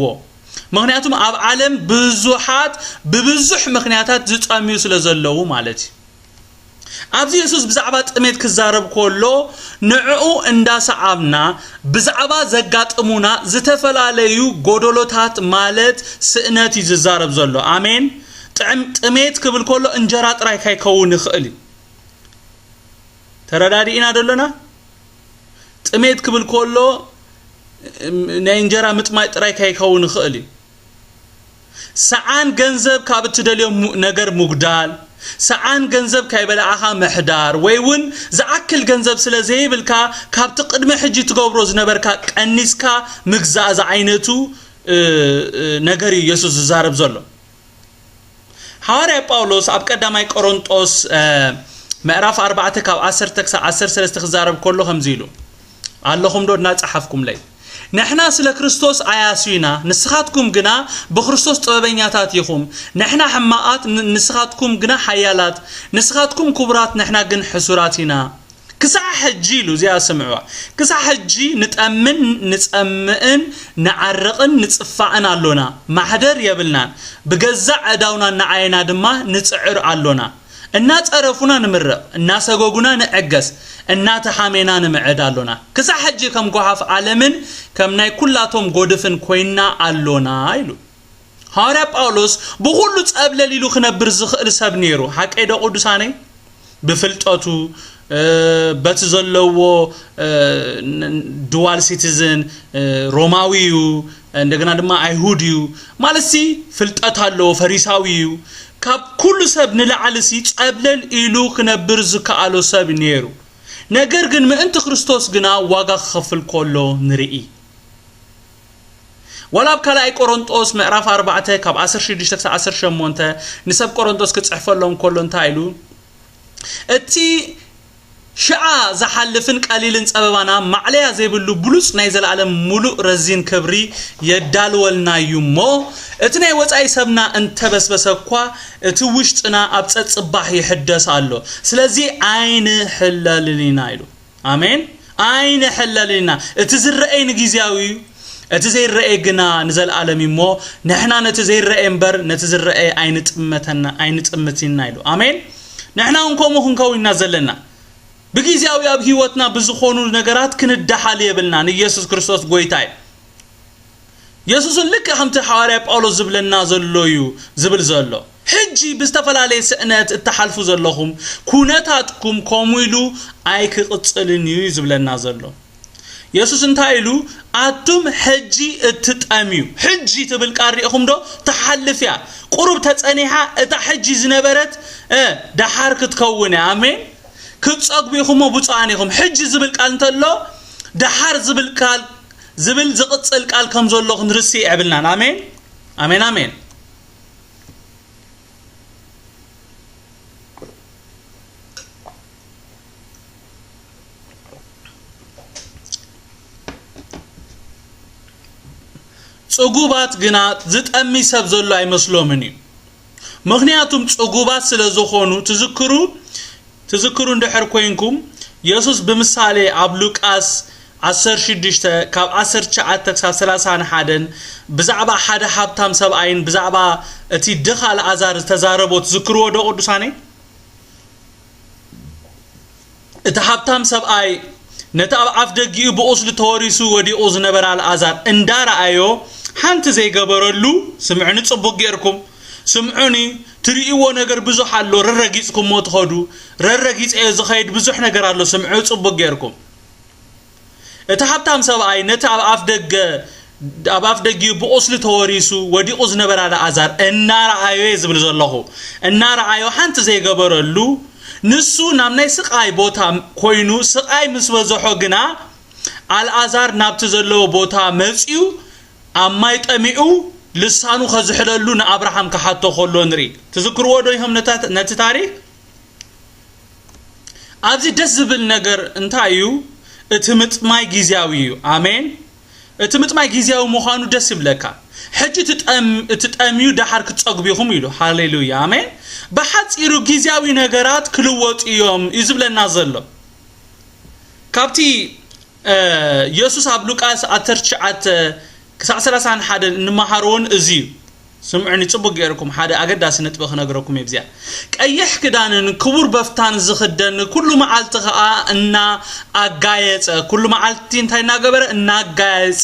ምኽንያቱም ኣብ ዓለም ብዙሓት ብብዙሕ ምኽንያታት ዝጠምዩ ስለ ዘለዉ ማለት እዩ። ኣብዚ የሱስ ብዛዕባ ጥሜት ክዛረብ ከሎ፣ ንዕኡ እንዳሰዓብና ብዛዕባ ዘጋጥሙና ዝተፈላለዩ ጎደሎታት ማለት ስእነት እዩ ዝዛረብ ዘሎ። ኣሜን። ጥዕም-፣ ጥሜት ክብል ከሎ እንጀራ ጥራይ ካይከውን ይኽእል እዩ። ተረዳዲእና ዶ ኣለና? ጥሜት ክብል ከሎ፣ እም፣ ናይ እንጀራ ምጥማይ ጥራይ ካይከውን ይኽእል እዩ። ሰዓን ገንዘብ ካብ እትደልዮ ሙ-፣ ነገር ምጉዳል፣ ሰዓን ገንዘብ ካይበላዕኻ ምሕዳር፣ ወይ እውን ዝኣክል ገንዘብ ስለ ዘይብልካ ካብቲ ቅድሚ ሕጂ ትገብሮ ዝነበርካ ቀኒስካ ምግዛእ ዝዓይነቱ፣ እ፣ እ፣ ነገር እዩ የሱስ ዝዛረብ ዘሎ። ሃዋርያ ጳውሎስ ኣብ ቀዳማይ ቆሮንጦስ፣ እ፣ ምዕራፍ ኣርባዕተ ካብ ዓሰርተ ክሳብ ዓሰርተ ሰለስተ ክዛረብ ከሎ ከምዚ ኢሉ፣ ኣለኹም ዶ እናጸሓፍኩምለይ? ንሕና ስለ ክርስቶስ ኣያሱ ኢና፣ ንስኻትኩም ግና ብክርስቶስ ጥበበኛታት ኢኹም። ንሕና ሕማቓት፣ ን-፣ ንስኻትኩም ግና ሓያላት፣ ንስኻትኩም ክቡራት፣ ንሕና ግን ሕሱራት ኢና። ክሳዕ ሕጂ ኢሉ፣ እዚኣ ስምዕዋ። ክሳዕ ሕጂ ንጠምን ንጸምእን ንዓርቕን ንጽፋዕን ኣሎና። ማሕደር የብልናን። ብገዛእ ኣእዳውና እናዓየና ድማ ንጽዕር ኣሎና። እናጸረፉና ንምረቕ፣ እናሰጎጉና ንዕገስ፣ እናተሓሜና ንምዕድ ኣሎና። ክሳዕ ሕጂ ከም ጓሓፍ ዓለምን ከም ናይ ኩላቶም ጎድፍን ኮይንና ኣሎና ኢሉ። ሃዋርያ ጳውሎስ ብኹሉ ጸብለል ኢሉ ክነብር ዝኽእል ሰብ ነይሩ። ሓቀይ ዶ ቅዱሳነይ? ብፍልጠቱ፣ እ፣ በቲ ዘለዎ፣ እ፣ ን-፣ ዱዋል ሲቲዝን፣ እ፣ ሮማዊ እዩ፣ እንደገና ድማ ኣይሁድ እዩ። ማለትሲ ፍልጠት ኣለዎ፣ ፈሪሳዊ እዩ። ካብ ኩሉ ሰብ ንላዕሊ ሲ ጸብለል ኢሉ ክነብር ዝከኣሎ ሰብ ነይሩ። ነገር ግን ምእንቲ ክርስቶስ ግና ዋጋ ክኸፍል ከሎ ንርኢ። ዋላ ኣብ ካልኣይ ቆሮንጦስ ምዕራፍ ኣርባዕተ ካብ ዓሰርተ ሽዱሽተ ክሳብ ዓሰርተ ሸሞንተ ንሰብ ቆሮንጦስ ክጽሕፈሎም ከሎ እንታይ ኢሉ? እቲ ሽዓ ዝሓልፍን ቀሊልን ጸበባና ማዕለያ ዘይብሉ ብሉጽ ናይ ዘለኣለም ሙሉእ ረዚን ክብሪ የዳልወልና እዩ እሞ፣ እቲ ናይ ወጻኢ ሰብና እንተበስበሰ እኳ፣ እቲ ውሽጥና ኣብ ጸጽባሕ ይሕደስ ኣሎ። ስለዚ ኣይንሕለልን ኢና ኢሉ። ኣሜን። ኣይንሕለልን ኢና። እቲ ዝረኣይ ንግዜያዊ እዩ፣ እቲ ዘይረኣይ ግና ንዘለኣለም እዩ እሞ፣ ንሕና ነቲ ዘይረኣይ እምበር ነቲ ዝረኣይ ኣይንጥመተና፣ ኣይንጥምት ኢና ኢሉ። ኣሜን። ንሕና እውን ከምኡ ክንከውን ኢና ዘለና። ብግዜያዊ ኣብ ህይወትና ብዝኾኑ ነገራት ክንደሓል የብልናን። ኢየሱስ ክርስቶስ ጎይታ እዩ። የሱስን ልክዕ ከምቲ ሃዋርያ ጳውሎስ ዝብለና ዘሎ እዩ ዝብል ዘሎ። ሕጂ ብዝተፈላለየ ስእነት እትሓልፉ ዘለኹም፣ ኩነታትኩም ከምኡ ኢሉ ኣይክቕጽልን እዩ ዝብለና ዘሎ። የሱስ እንታይ ኢሉ? ኣቱም ሕጂ እትጠምዩ። ሕጂ ትብል ቃል ርኢኹም ዶ? ትሓልፍ እያ። ቁሩብ ተጸኒሓ እታ ሕጂ ዝነበረት፣ እ፣ ደሓር ክትከውን እያ። ኣሜን። ክትጸግቡ ኢኹም እሞ ብፁዓን ኢኹም። ሕጂ ዝብል ቃል እንተሎ፣ ደሓር ዝብል ቃል፣ ዝብል ዝቕጽል ቃል ከም ዘሎ ክንርስዕ የብልናን። ኣሜን። ኣሜን፣ ኣሜን። ጽጉባት ግና ዝጠሚ ሰብ ዘሎ ኣይመስሎምን እዩ። ምኽንያቱም ጽጉባት ስለ ዝኾኑ ትዝክሩ፣ ትዝክሩ እንድሕር ኮይንኩም፣ የሱስ ብምሳሌ ኣብ ሉቃስ ዓሰርተ ሽዱሽተ ካብ ዓሰርተ ትሽዓተ ክሳብ ሰላሳን ሓደን ብዛዕባ ሓደ ሃብታም ሰብኣይን ብዛዕባ እቲ ድኻ ኣልዓዛር ዝተዛረቦ ትዝክርዎ ዶ ቅዱሳነይ? እቲ ሃብታም ሰብኣይ ነቲ ኣብ ኣፍ ደጊኡ ብቑስሊ ተወሪሱ ወዲቑ ዝነበረ ኣልዓዛር እንዳረኣዮ ሓንቲ ዘይገበረሉ፣ ስምዑኒ ጽቡቕ ጌርኩም፣ ስምዑኒ፣ ትርእይዎ ነገር ብዙሕ ኣሎ፣ ረረጊጽኩሞ ትኸዱ፣ ረረጊጸዮ ዝኸይድ ብዙሕ ነገር ኣሎ፣ ስምዑ ጽቡቕ ጌርኩም። እቲ ሃብታም ሰብኣይ ነቲ ኣብ ኣፍ ደገ፣ ኣብ ኣፍ ደጊኡ ብቑስሊ ተወሪሱ ወዲቑ ዝነበረ ኣልዓዛር እናረኣዮ እየ ዝብል ዘለኹ። እናረኣዮ ሓንቲ ዘይገበረሉ፣ ንሱ ናብ ናይ ስቓይ ቦታ ኮይኑ ስቓይ ምስ በዝሖ ግና ኣልዓዛር ናብቲ ዘለዎ ቦታ መጺኡ ኣብ ማይ ጠሚዑ ልሳኑ ከዝሕለሉ ንኣብርሃም ክሓቶ ከሎ ንርኢ። ትዝክርዎ ዶ ኢኹም ነታ-፣ ነቲ ታሪኽ? ኣብዚ ደስ ዝብል ነገር እንታይ እዩ? እቲ ምጥማይ ግዝያዊ እዩ። ኣሜን። እቲ ምጥማይ ግዝያዊ ምዃኑ ደስ ይብለካ። ሕጂ እቲ ጠም-፣ እቲ ጠምዩ ደሓር ክትጸግቡ ኢኹም ኢሉ። ሃሌሉያ። ኣሜን። ብሓጺሩ ግዝያዊ ነገራት ክልወጡ እዮም እዩ ዝብለና ዘሎ። ካብቲ፣ እ፣ የሱስ ኣብ ሉቃስ ዓሰርተ ትሽዓተ ክሳብ ሰላሳን ሓደን እንመሃሮን እዚ እዩ። ስምዑኒ ጽቡቕ ጌርኩም፣ ሓደ ኣገዳሲ ነጥቢ ክነግረኩም እየ ብዚኣ። ቀይሕ ክዳንን ክቡር በፍታን ዝኽደን፣ ኩሉ መዓልቲ ኸኣ እናኣጋየጸ፣ ኩሉ መዓልቲ እንታይ እናገበረ? እናጋየጸ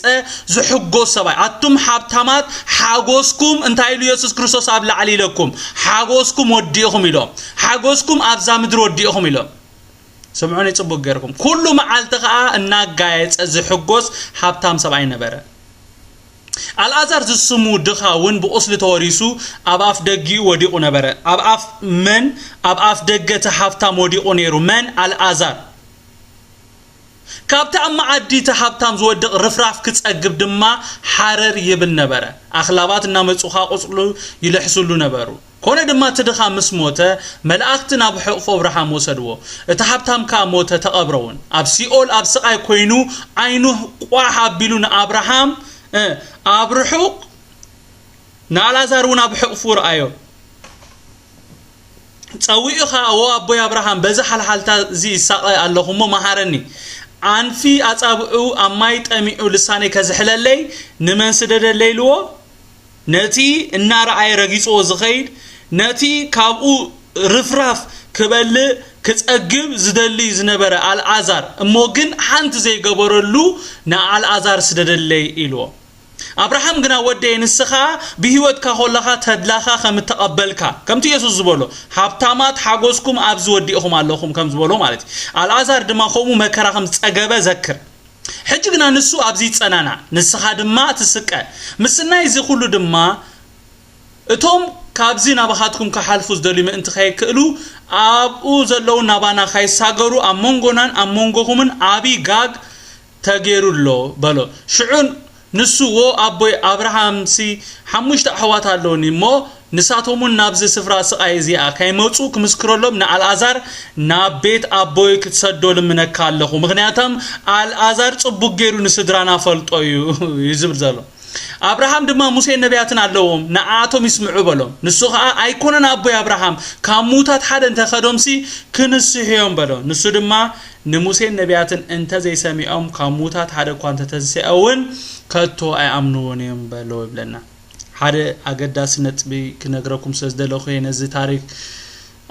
ዝሕጎስ ሰብኣይ። ኣቱም ሃብታማት ሓጎስኩም እንታይ ኢሉ የሱስ ክርስቶስ ኣብ ላዕሊ ኢለኩም? ሓጎስኩም ወዲእኹም ኢሎም። ሓጎስኩም ኣብዛ ምድሪ ወዲእኹም ኢሎም። ስምዑኒ ጽቡቕ ጌርኩም። ኩሉ መዓልቲ ኸኣ እናጋየጸ ዝሕጎስ ሃብታም ሰብኣይ ነበረ። ኣልዓዛር ዝስሙ ድኻ እውን ብቑስሊ ተወሪሱ ኣብ ኣፍ ደጊኡ ወዲቑ ነበረ። ኣብ ኣፍ መን? ኣብ ኣፍ ደገ እቲ ሃብታም ወዲቑ ነይሩ። መን? ኣልዓዛር። ካብቲ ኣብ መዓዲ እቲ ሃብታም ዝወድቕ ርፍራፍ ክጸግብ ድማ ሓረር ይብል ነበረ። ኣኽላባት እናመጹ ኸኣ ቁስሉ ይልሕስሉ ነበሩ። ኮነ ድማ እቲ ድኻ ምስ ሞተ፣ መላእኽቲ ናብ ሕቕፎ ኣብርሃም ወሰድዎ። እቲ ሃብታም ከኣ ሞተ፣ ተቐብረ እውን። ኣብ ሲኦል ኣብ ስቓይ ኮይኑ፣ ዓይኑ ቋሕ ኣቢሉ ንኣብርሃም፣ እ፣ ኣብ ርሑቕ፣ ንኣልዓዛር እውን ኣብ ሕቕፉ ረኣዮ። ጸዊዑ ኸኣ፣ "ዎ ኣቦይ ኣብርሃም፣ በዚ ሓልሓልታ እዚ ይሳቐ ኣለኹ እሞ መሃረኒ። ኣንፊ ኣጻብዑ ኣብ ማይ ጠሚዑ ልሳነይ ከዝሕለለይ ንመን ስደደለይ?" ኢልዎ። ነቲ እናረኣየ ረጊጽዎ ዝኸይድ፣ ነቲ ካብኡ ርፍራፍ ክበልዕ ክጸግብ ዝደሊ ዝነበረ ኣልዓዛር፣ እሞ ግን ሓንቲ ዘይገበረሉ፣ "ንኣልዓዛር ስደደለይ" ኢልዎ። ኣብርሃም ግና፣ "ወደየ፣ ንስኻ ብህይወትካ ከለኻ ተድላኻ ከም እተቐበልካ፣ ከምቲ የሱስ ዝበሎ፣ ሃብታማት ሓጎስኩም ኣብዚ ወዲእኹም ኣለኹም" ከም ዝበሎ ማለት እዩ። ኣልዓዛር ድማ ከምኡ መከራ ከም ዝጸገበ ዘክር። ሕጂ ግና ንሱ ኣብዚ ይጸናናዕ፣ ንስኻ ድማ ትስቀ። ምስናይ እዚ ኩሉ ድማ እቶም ካብዚ ናባኻትኩም ክሓልፉ ዝደልዩ ምእንቲ ከይክእሉ፣ ኣብኡ ዘለዉ ናባና ከይሳገሩ ኣብ መንጎናን ኣብ መንጎኹምን ዓቢ ጋግ ተገይሩ ኣሎ በሎ። ሽዑ ንሱ፣ "ዎ ኣቦይ ኣብርሃምሲ ሓሙሽተ ኣሕዋት ኣለውኒ እሞ ንሳቶም እውን ናብዚ ስፍራ ስቓይ እዚኣ ከይመጹ ክምስክረሎም ንኣልኣዛር ናብ ቤት ኣቦይ ክትሰዶ ልምነካ ኣለኹ፣ ምኽንያቶም ኣልኣዛር ጽቡቕ ገይሩ ንስድራና ፈልጦ እዩ" እዩ ዝብል ዘሎ። ኣብርሃም ድማ፣ "ሙሴን ነቢያትን ኣለዎም፣ ንዓኣቶም ይስምዑ" በሎም። ንሱ ኸኣ፣ "ኣይኮነን ኣቦይ ኣብርሃም፣ ካብ ምዉታት ሓደ እንተ ኸዶምሲ ክንስሑ እዮም" በሎ። ንሱ ድማ፣ "ንሙሴን ነቢያትን እንተ ዘይሰሚዖም፣ ካብ ምዉታት ሓደ እኳ እንተ ተንሲአ እውን ከቶ ኣይኣምንዎን እዮም" በሎ ይብለና። ሓደ ኣገዳሲ ነጥቢ ክነግረኩም ስለ ዝደለኹ እየ ነዚ ታሪኽ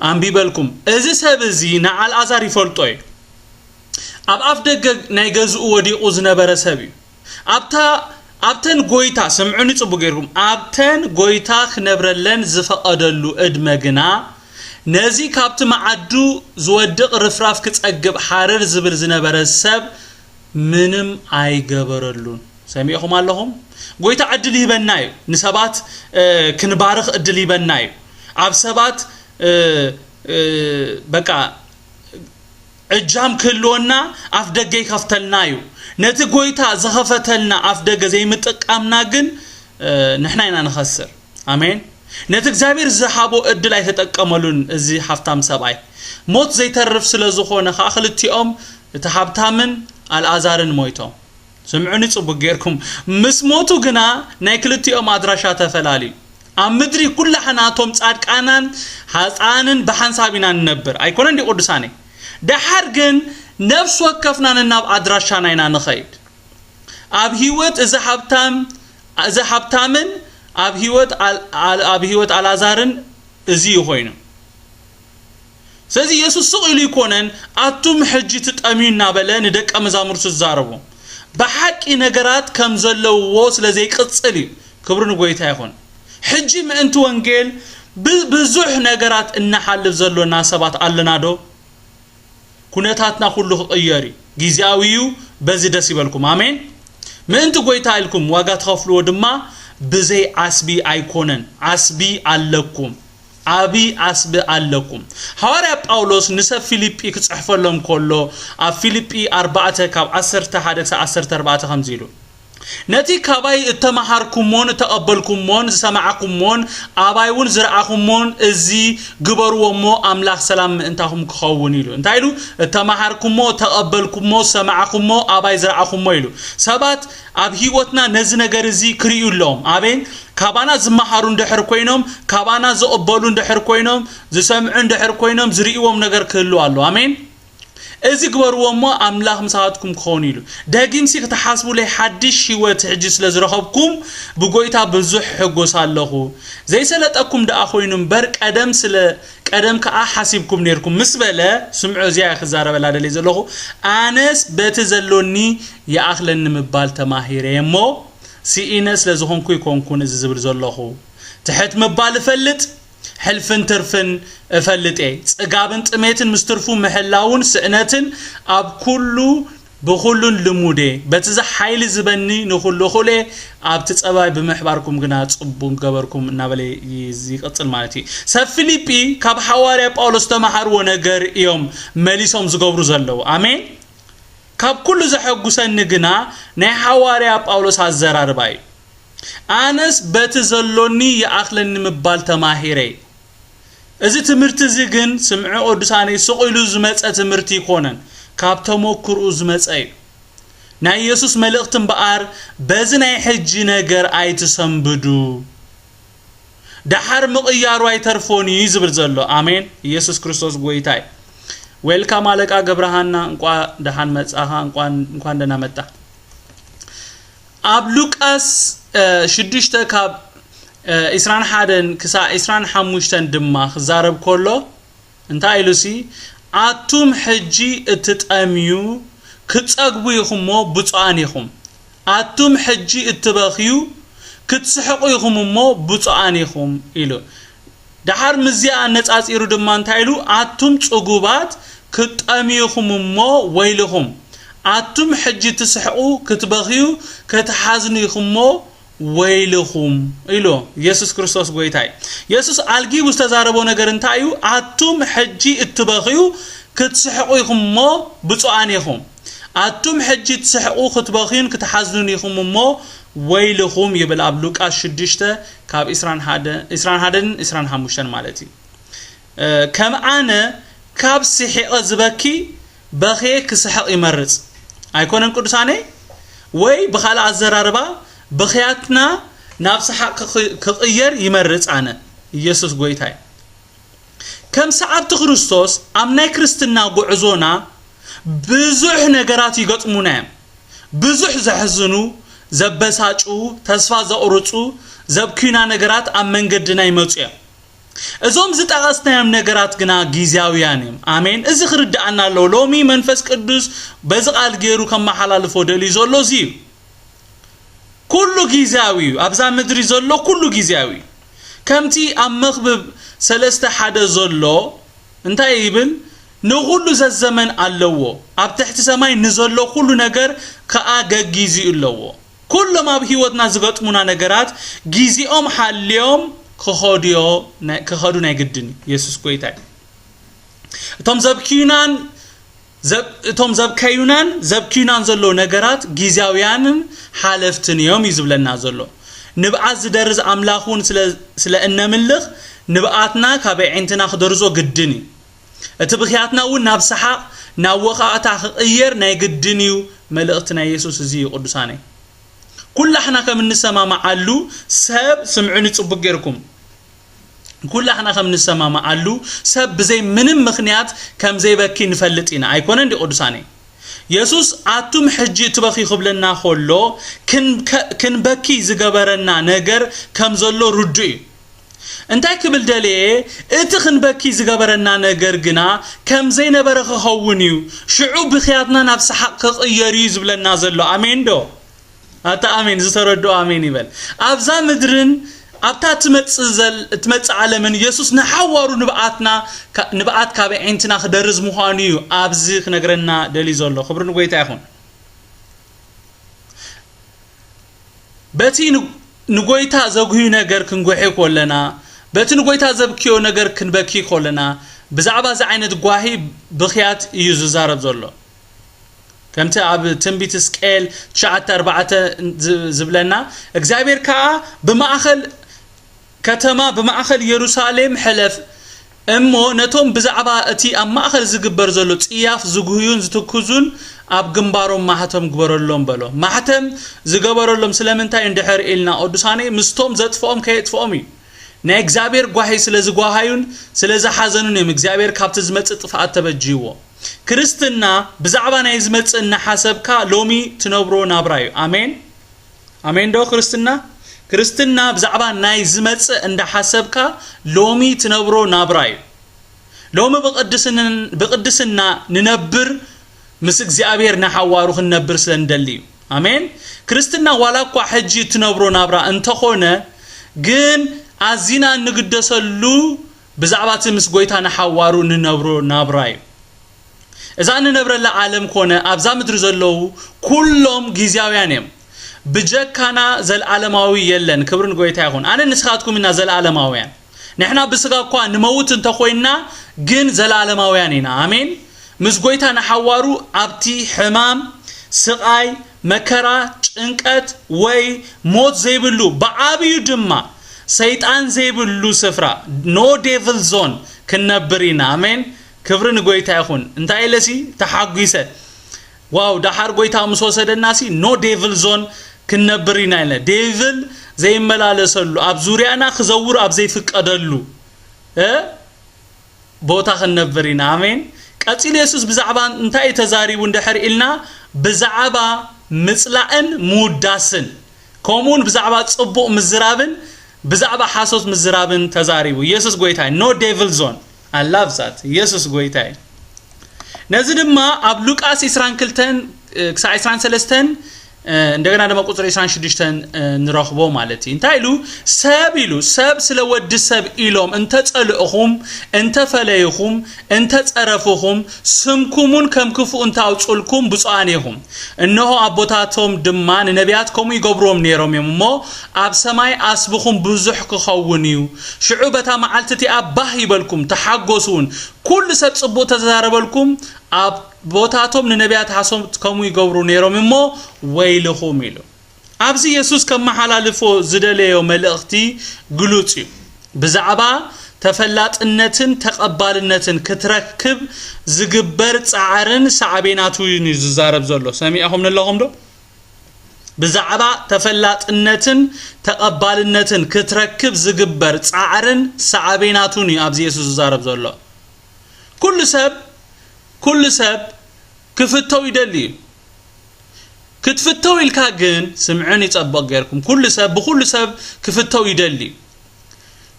ኣንቢበልኩም። እዚ ሰብ እዚ ንኣልኣዛር ይፈልጦ እዩ። ኣብ ኣፍ ደገ ናይ ገዝኡ ወዲቑ ዝነበረ ሰብ እዩ። ኣብታ፣ ኣብተን ጎይታ፣ ስምዑኒ ጽቡቕ ጌርኩም፣ ኣብተን ጎይታ ክነብረለን ዝፈቐደሉ ዕድመ ግና፣ ነዚ ካብቲ መዓዱ ዝወድቕ ርፍራፍ ክጸግብ ሓረር ዝብል ዝነበረ ሰብ ምንም ኣይገበረሉን። ሰሚዕኹም ኣለኹም? ጎይታ ዕድል ይህበና እዩ። ንሰባት፣ እ፣ ክንባርኽ ዕድል ይህበና እዩ። ኣብ ሰባት፣ እ፣ እ፣ በቃ፣ እጃም ክህልወና ኣፍ ደገ ይኸፍተልና እዩ። ነቲ ጎይታ ዝኸፈተልና ኣፍ ደገ ዘይምጥቃምና ግን፣ እ፣ ንሕና ኢና ንኸስር። ኣሜን። ነቲ እግዚኣብሔር ዝሃቦ ዕድል ኣይተጠቀመሉን እዚ ሃብታም ሰብኣይ። ሞት ዘይተርፍ ስለ ዝኾነ ኸኣ ክልቲኦም፣ እቲ ሃብታምን ኣልኣዛርን ሞይቶም። ስምዑኒ ጽቡቅ ጌርኩም። ምስ ሞቱ ግና ናይ ክልቲኦም ኣድራሻ ተፈላልዩ። ኣብ ምድሪ ኩላሕና እቶም ጻድቃናን ሃጻንን ብሓንሳብ ኢና ንነብር። ኣይኮነን ድዩ ቅዱሳነይ? ደሓር ግን ነፍሲ ወከፍና ነናብ ኣድራሻና ኢና ንኸይድ። ኣብ ህይወት እዚ ሃብታም፣ እዚ ሃብታምን ኣብ ህይወት ኣል-፣ ኣል-፣ ኣብ ህይወት ኣልኣዛርን እዚ እዩ ኮይኑ። ስለዚ የሱስ ስቕ ኢሉ ኣይኮነን፣ "ኣቱም ሕጂ ትጠምዩ" እናበለ ንደቀ መዛሙርቱ ዝዛረቦም። ብሓቂ ነገራት ከም ዘለውዎ ስለ ዘይቅጽል እዩ። ክብሪ ንጎይታ ይኹን። ሕጂ ምእንቲ ወንጌል ብ-፣ ብዙሕ ነገራት እናሓልፍ ዘሎና ሰባት ኣለና ዶ? ኩነታትና ኩሉ ክቕየር እዩ። ግዜያዊ እዩ። በዚ ደስ ይበልኩም። ኣሜን። ምእንቲ ጎይታ ኢልኩም ዋጋ ትኸፍልዎ ድማ ብዘይ ዓስቢ ኣይኮነን። ዓስቢ ኣለኩም። ዓቢ ዓስቢ ኣለኩም። ሃዋርያ ጳውሎስ ንሰብ ፊልጲ ክጽሕፈሎም ከሎ፣ ኣብ ፊልጲ ኣርባዕተ ካብ ዓሰርተ ሓደ ክሳብ ዓሰርተ ኣርባዕተ ከምዚ ኢሉ፣ "ነቲ ካባይ እተማሃርኩሞን እተቐበልኩሞን ዝሰማዕኩሞን ኣባይ እውን ዝረኣኹሞን እዚ ግበርዎ እሞ ኣምላኽ ሰላም ምእንታኹም ክኸውን" ኢሉ። እንታይ ኢሉ? "እተማሃርኩሞ፣ እተቐበልኩሞ፣ ዝሰማዕኩሞ፣ ኣባይ ዝረኣኹሞ" ኢሉ። ሰባት ኣብ ህይወትና ነዚ ነገር እዚ ክርእዩ ኣለዎም። ኣሜን። ካባና ዝመሃሩ እንድሕር ኮይኖም፣ ካባና ዝቕበሉ እንድሕር ኮይኖም፣ ዝሰምዑ እንድሕር ኮይኖም፣ ዝርእይዎም ነገር ክህሉ ኣሎ። ኣሜን። "እዚ ግበርዎ እሞ ኣምላኽ ምሳኻትኩም ክኸውን" ኢሉ። ደጊምሲ ክትሓስቡለይ ሓድሽ ህይወት ሕጂ ስለ ዝረኸብኩም ብጎይታ ብዙሕ ሕጎስ ኣለኹ። ዘይሰለጠኩም ደኣ ኮይኑ እምበር ቀደም ስለ፣ ቀደም ከኣ ሓሲብኩም ኔርኩም ምስ በለ፣ ስምዑ፣ እዚኣ እየ ክዛረበላ ደልየ ዘለኹ። ኣነስ በቲ ዘሎኒ ይኣኽለኒ ምባል ተማሂረ እሞ ስኢነ ስለ ዝኾንኩ ኣይኮንኩን እዚ ዝብል ዘለኹ። ትሕት ምባል እፈልጥ፣ ሕልፍን ትርፍን እፈልጥ እየ። ጽጋብን ጥሜትን ምስ ትርፉ ምሕላውን ስእነትን ኣብ ኩሉ ብኹሉን ልሙድ እየ። በቲ እዚ ሓይሊ ዝበኒ ንኹሉ እኽእሎ እየ። ኣብቲ ጸባይ ብምሕባርኩም ግና ጽቡቕ ገበርኩም" እናበለ ይ-፣ ይቕጽል ማለት እዩ። ሰብ ፊልጲ ካብ ሃዋርያ ጳውሎስ ዝተማሃርዎ ነገር እዮም መሊሶም ዝገብሩ ዘለዉ። ኣሜን። ካብ ኩሉ ዘሐጉሰኒ ግና ናይ ሃዋርያ ጳውሎስ ኣዘራርባ እዩ። "ኣነስ በቲ ዘሎኒ ይኣኽለኒ ምባል ተማሂረ" እዩ። እዚ ትምህርቲ እዚ ግን፣ ስምዑ ቅዱሳነይ፣ ስቕ ኢሉ ዝመጸ ትምህርቲ ኣይኮነን፣ ካብ ተመክርኡ ዝመጸ እዩ። ናይ የሱስ መልእኽቲ እምበኣር፣ "በዚ ናይ ሕጂ ነገር ኣይትሰንብዱ፣ ደሓር ምቕያሩ ኣይተርፎን እዩ" እዩ ዝብል ዘሎ። ኣሜን። ኢየሱስ ክርስቶስ ጎይታ እዩ። ዌልካም ኣለቃ ገብረሃና፣ እንቋ ደሓን መጻኻ፣ እንቋን፣ እንኳን ደህና መጣ። ኣብ ሉቃስ፣ እ፣ ሽዱሽተ ካብ፣ እ፣ ዕስራን ሓደን ክሳዕ ዕስራን ሓሙሽተን ድማ ክዛረብ ከሎ፣ እንታይ ኢሉሲ፣ "ኣቱም ሕጂ እትጠምዩ ክትጸግቡ ኢኹም እሞ ብፁዓን ኢኹም። ኣቱም ሕጂ እትበኽዩ ክትስሕቑ ኢኹም እሞ ብፁዓን ኢኹም" ኢሉ። ደሓር ምስዚኣ ኣነጻጺሩ ድማ እንታይ ኢሉ? "ኣቱም ጽጉባት ክትጠምዩ ኢኹም እሞ ወይልኹም። ኣቱም ሕጂ ትስሕቑ፣ ክትበኽዩ፣ ክትሓዝኑ ኢኹም እሞ ወይልኹም" ኢሉ። ኢየሱስ ክርስቶስ ጎይታ እዩ። የሱስ ኣልጊቡ ዝተዛረቦ ነገር እንታይ እዩ? "ኣቱም ሕጂ እትበኽዩ ክትስሕቑ ኢኹም እሞ ብፁዓን ኢኹም። ኣቱም ሕጂ ትስሕቑ፣ ክትበኽዩን ክትሓዝኑን ኢኹም እሞ ወይልኹም" ይብል ኣብ ሉቃስ ሽዱሽተ ካብ ዕስራን ሓደን፣ ዕስራን ሓደን፣ ዕስራን ሓሙሽተን ማለት እዩ። እ፣ "ከም ኣነ ካብ ስሒቐ ዝበኪ በኽየ ክስሕቕ ይመርጽ ኣይኮነን ቅዱሳነይ?" ወይ ብኻልእ ኣዘራርባ፣ ብኽያትና ናብ ሰሓቕ ክኽ-፣ ክቕየር ይመርጽ ኣነ። ኢየሱስ ጎይታይ። ከም ሰዓብቲ ክርስቶስ ኣብ ናይ ክርስትና ጉዕዞና ብዙሕ ነገራት ይገጥሙና እዮም። ብዙሕ ዘሕዝኑ፣ ዘበሳጩ፣ ተስፋ ዘቑርጹ፣ ዘብክዩና ነገራት ኣብ መንገድና ይመጹ እዮም። እዞም ዝጠቐስናዮም ነገራት ግና ግዝያውያን እዮም። ኣሜን። እዚ ክርድኣና ኣለዎ። ሎሚ መንፈስ ቅዱስ በዚ ቃል ገይሩ ከመሓላልፎ ደልዩ ዘሎ እዚ እዩ። ኩሉ ግዝያዊ እዩ። ኣብዛ ምድሪ ዘሎ ኩሉ ግዝያዊ እዩ። ከምቲ ኣብ መኽብብ ሰለስተ ሓደ ዘሎ እንታይ ይብል? ንኹሉ ዘዘመን ኣለዎ። ኣብ ትሕቲ ሰማይ ንዘሎ ኩሉ ነገር ከኣ ገጊዚኡ ኣለዎ። ኩሎም ኣብ ህይወትና ዝገጥሙና ነገራት ግዜኦም ሓልዮም ክኸዱዮ ናይ- ክኸዱ ናይ ግድን እዩ። የሱስ ጎይታ እዩ። እቶም ዘብክዩናን ዘብ- እቶም ዘብከዩናን ዘብክዩናን ዘለዉ ነገራት ግዜያውያንን ሓለፍትን እዮም እዩ ዝብለና ዘሎ። ንብዓት ዝደርዝ ኣምላኽ እውን ስለ- ስለ እነምልኽ ንብዓትና ካብ ኣዒንትና ክደርዞ ግድን እዩ። እቲ ብኽያትና እውን ናብ ሰሓቕ ናብ ወቓዕታ ክቕየር ናይ ግድን እዩ። መልእኽቲ ናይ የሱስ እዚ እዩ። ቅዱሳነይ፣ ኩላሕና ከም እንሰማማዓሉ ሰብ ስምዑኒ ጽቡቅ ጌርኩም። ኩላሕና ከም እንሰማማዓሉ ሰብ ብዘይ ምንም ምኽንያት ከም ዘይበኪ ንፈልጥ ኢና። ኣይኮነን ድዩ ቅዱሳነይ? የሱስ ኣቱም ሕጂ ትበኺ ክብለና ከሎ ክንከ- ክንበኪ ዝገበረና ነገር ከም ዘሎ ርዱእ እዩ። እንታይ ክብል ደልየ? እቲ ክንበኪ ዝገበረና ነገር ግና ከም ዘይነበረ ክኸውን እዩ። ሽዑ ብኽያትና ናብ ሰሓቕ ክቕየር እዩ ዝብለና ዘሎ። ኣሜን ዶ? ኣታ ኣሜን ዝተረድኦ ኣሜን ይበል። ኣብዛ ምድርን ኣብታ ትመጽእ ዘል- ትመጽእ ዓለምን የሱስ ንሓዋሩ ንብኣትና ካ- ንብኣት ካብ ኣዒንትና ክደርዝ ምዃኑ እዩ ኣብዚ ክነግረና ደልዩ ዘሎ። ክብሪ ንጎይታ ይኹን። በቲ ን- ንጎይታ ዘጉህዩ ነገር ክንጉሒ ከለና፣ በቲ ንጎይታ ዘብክዮ ነገር ክንበኪ ከለና፣ ብዛዕባ እዚ ዓይነት ጓሂ ብኽያት እዩ ዝዛረብ ዘሎ። ከምቲ ኣብ ትንቢት ሕዝቅኤል ትሽዓተ ኣርባዕተ ዝ- ዝብለና፣ እግዚኣብሔር ከኣ ብማእኸል ከተማ ብማእኸል የሩሳሌም ሕለፍ እሞ ነቶም ብዛዕባ እቲ ኣብ ማእኸል ዝግበር ዘሎ ጽያፍ ዝጉህዩን ዝትክዙን ኣብ ግንባሮም ማሕተም ግበረሎም በሎ። ማሕተም ዝገበረሎም ስለምንታይ እንድሕር ኢልና ቅዱሳነይ ምስቶም ዘጥፍኦም ከየጥፍኦም እዩ። ናይ እግዚኣብሔር ጓሂ ስለ ዝጓሃዩን ስለ ዝሓዘኑን እዮም እግዚኣብሔር ካብቲ ዝመጽእ ጥፍኣት ተበጅይዎ። ክርስትና ብዛዕባ ናይ ዝመጽእ እናሓሰብካ ሎሚ ትነብሮ ናብራ እዩ። ኣሜን። ኣሜን ዶ ክርስትና? ክርስትና ብዛዕባ ናይ ዝመጽእ እንዳሓሰብካ ሎሚ ትነብሮ ናብራ እዩ። ሎሚ ብቅድስን- ብቅድስና ንነብር ምስ እግዚኣብሔር ንሓዋሩ ክንነብር ስለ ንደሊ እዩ። ኣሜን። ክርስትና ዋላ እኳ ሕጂ ትነብሮ ናብራ እንተኾነ ግን ኣዚና እንግደሰሉ ብዛዕባ እቲ ምስ ጎይታ ንሓዋሩ ንነብሮ ናብራ እዩ። እዛ እንነብረላ ዓለም ኮነ ኣብዛ ምድሪ ዘለዉ ኩሎም ግዜያውያን እዮም። ብጀካና ዘለዓለማዊ የለን። ክብሪ ንጎይታ ይኹን። ኣነ ንስኻትኩም ኢና ዘለዓለማውያን። ንሕና ብስጋ እኳ ንመውት እንተኾይንና ግን ዘለዓለማውያን ኢና። ኣሜን። ምስ ጎይታ ንሓዋሩ ኣብቲ ሕማም፣ ስቓይ፣ መከራ፣ ጭንቀት ወይ ሞት ዘይብሉ ብዓብዩ ድማ ሰይጣን ዘይብሉ ስፍራ no devil zone ክንነብር ኢና። ኣሜን። ክብሪ ንጎይታ ይኹን። እንታይ ኢለሲ ተሓጒሰ። ዋው፣ ደሓር ጎይታ ምስ ወሰደናሲ no devil zone ክንነብር ኢና ኢለ። ዴቭል ዘይመላለሰሉ፣ ኣብ ዙርያና ክዘውር ኣብ ዘይፍቀደሉ እ ቦታ ክንነብር ኢና። ኣሜን። ቀጺሉ የሱስ ብዛዕባ እንታይ እዩ ተዛሪቡ እንድሕር ኢልና፣ ብዛዕባ ምጽላእን ምውዳስን፣ ከምኡውን ብዛዕባ ጽቡቕ ምዝራብን ብዛዕባ ሓሶት ምዝራብን ተዛሪቡ። የሱስ ጎይታ እዩ። No devil zone። I love that። የሱስ ጎይታ እዩ። ነዚ ድማ ኣብ ሉቃስ ዕስራን ክልተን ክሳዕ ዕስራን ሰለስተን፣ እ፣ እንደገና ድማ ቁጽሪ ዕስራን ሽዱሽተን፣ እ፣ ንረኽቦ ማለት እዩ። እንታይ ኢሉ? ሰብ ኢሉ፣ ሰብ ስለ ወዲ ሰብ ኢሎም እንተጸልእኹም፣ እንተፈለይኹም፣ እንተጸረፍኹም፣ ስምኩምን ከም ክፉእ እንተኣውጹልኩም ብፁዓን ኢኹም። እነሆ ኣቦታቶም ድማ ንነቢያት ከምኡ ይገብርዎም ነይሮም እዮም እሞ፣ ኣብ ሰማይ ኣስብኹም ብዙሕ ክኸውን እዩ። ሽዑ በታ መዓልቲ እቲኣ ባህ ይበልኩም፣ ተሓጎሱ እውን። ኩሉ ሰብ ጽቡቕ ተዛረበልኩም፣ ኣቦታቶም ንነቢያት ሓሶት ከምኡ ይገብሩ ነይሮም እሞ ወይልኹም ኢሉ። ኣብዚ የሱስ ከመሓላልፎ ዝደለዮ መልእኽቲ ግሉጽ እዩ። ብዛዕባ ተፈላጥነትን ተቐባልነትን ክትረክብ ዝግበር ጻዕርን ሳዕቤናቱን እዩ ዝዛረብ ዘሎ። ሰሚዕኹም ኣለኹም ዶ? ብዛዕባ ተፈላጥነትን ተቐባልነትን ክትረክብ ዝግበር ጻዕርን ሳዕቤናቱን እዩ ኣብዚ የሱስ ዝዛረብ ዘሎ። ኩሉ ሰብ፣ ኩሉ ሰብ ክፍተው ይደሊ እዩ። ክትፍተው ኢልካ ግን፣ ስምዑኒ ጸቡቕ ጌርኩም፣ ኩሉ ሰብ፣ ብኹሉ ሰብ ክፍተው ይደሊ እዩ።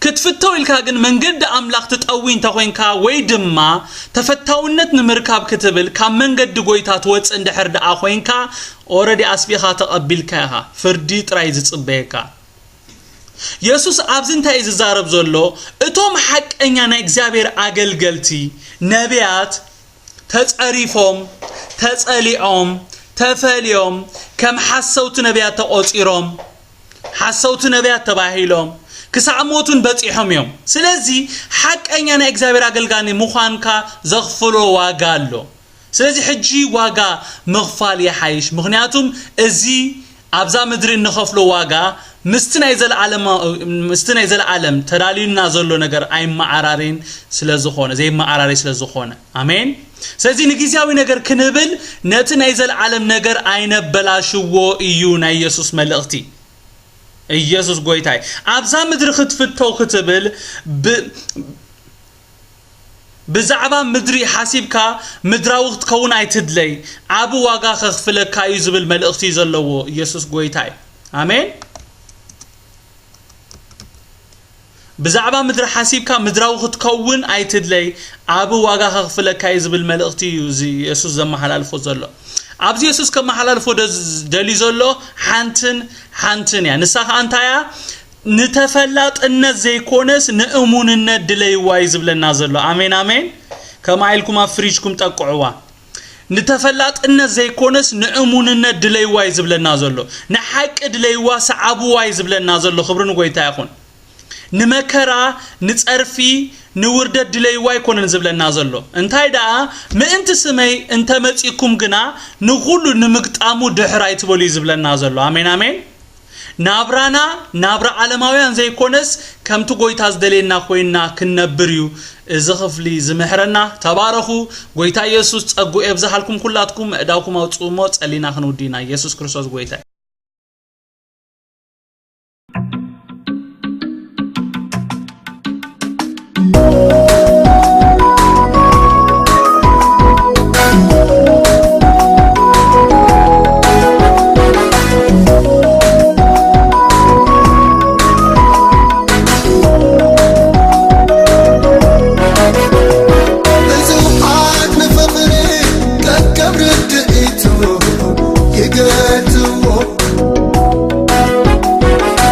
ክትፍተው ኢልካ ግን መንገዲ ኣምላኽ ትጠዊ እንተ ኾይንካ፣ ወይ ድማ ተፈታውነት ንምርካብ ክትብል ካብ መንገዲ ጎይታ ትወጽእ እንድሕር ደኣ ኾይንካ፣ ኦረዲ ኣስቢኻ ተቐቢልካ ኢኻ። ፍርዲ ጥራይ ዝጽበየካ። የሱስ ኣብዚ እንታይ እዩ ዝዛረብ ዘሎ? እቶም ሓቀኛ ናይ እግዚኣብሔር ኣገልገልቲ፣ ነቢያት፣ ተጸሪፎም፣ ተጸሊዖም፣ ተፈልዮም፣ ከም ሓሰውቲ ነቢያት ተቖጺሮም፣ ሓሰውቲ ነቢያት ተባሂሎም፣ ክሳዕ ሞት እውን በጺሖም እዮም። ስለዚ ሓቀኛ ናይ እግዚኣብሔር ኣገልጋሊ ምዃንካ ዘኽፍሎ ዋጋ ኣሎ። ስለዚ ሕጂ ዋጋ ምኽፋል ይሓይሽ። ምኽንያቱም እዚ ኣብዛ ምድሪ እንኸፍሎ ዋጋ ምስቲ ናይ ዘለዓለም፣ ምስቲ ናይ ዘለዓለም ተዳልዩና ዘሎ ነገር ኣይመዓራሬን ስለ ዝኾነ፣ ዘይመዓራሬ ስለ ዝኾነ። ኣሜን። ስለዚ ንግዜያዊ ነገር ክንብል ነቲ ናይ ዘለዓለም ነገር ኣይነበላሽዎ እዩ ናይ ኢየሱስ መልእኽቲ። ኢየሱስ ጎይታይ ኣብዛ ምድሪ ክትፍቶ ክትብል ብ-፣ ብዛዕባ ምድሪ ሓሲብካ ምድራዊ ክትከውን ኣይትድለይ፣ ዓቢ ዋጋ ከኽፍለካ እዩ ዝብል መልእኽቲ እዩ ዘለዎ። ኢየሱስ ጎይታይ። ኣሜን። ብዛዕባ ምድሪ ሓሲብካ ምድራዊ ክትከውን ኣይትድለይ፣ ዓቢ ዋጋ ከኽፍለካ እዩ ዝብል መልእኽቲ እዩ እዚ ኢየሱስ ዘመሓላልፎ ዘሎ። ኣብዚ ኢየሱስ ከመሓላልፎ ደ-፣ ደልዩ ዘሎ ሓንትን ሓንትን እያ። ንሳ ኸኣ እንታይ እያ? ንተፈላጥነት ዘይኮነስ ንእሙንነት ድለይዋ እዩ ዝብለና ዘሎ። ኣሜን፣ ኣሜን። ከምኣ ኢልኩም ኣብ ፍሪጅኩም ጠቅዕዋ። ንተፈላጥነት ዘይኮነስ ንእሙንነት ድለይዋ እዩ ዝብለና ዘሎ። ንሓቂ ድለይዋ፣ ሰዓብዋ እዩ ዝብለና ዘሎ። ክብሪ ንጎይታ ይኹን። ንመከራ፣ ንጸርፊ፣ ንውርደት ድለይዋ ኣይኮነን ዝብለና ዘሎ። እንታይ ደኣ፣ ምእንቲ ስመይ እንተመጺእኩም ግና ንኹሉ ንምግጣሙ ድሕር ኣይትበሉ እዩ ዝብለና ዘሎ። ኣሜን፣ ኣሜን። ናብራና ናብራ ዓለማውያን ዘይኮነስ፣ ከምቲ ጎይታ ዝደልየና ኮይንና ክንነብር እዩ እዚ ክፍሊ ዝምሕረና። ተባረኹ። ጎይታ ኢየሱስ ጸግኡ የብዝሓልኩም። ኩላትኩም ኣእዳውኩም ኣውጽኡ እሞ ጸሊና ክንውዲ ኢና። ኢየሱስ ክርስቶስ ጎይታ እዩ። ብዙሓት ንፍቕሪ ከከም ርድኢቱ ይገልጽዎ።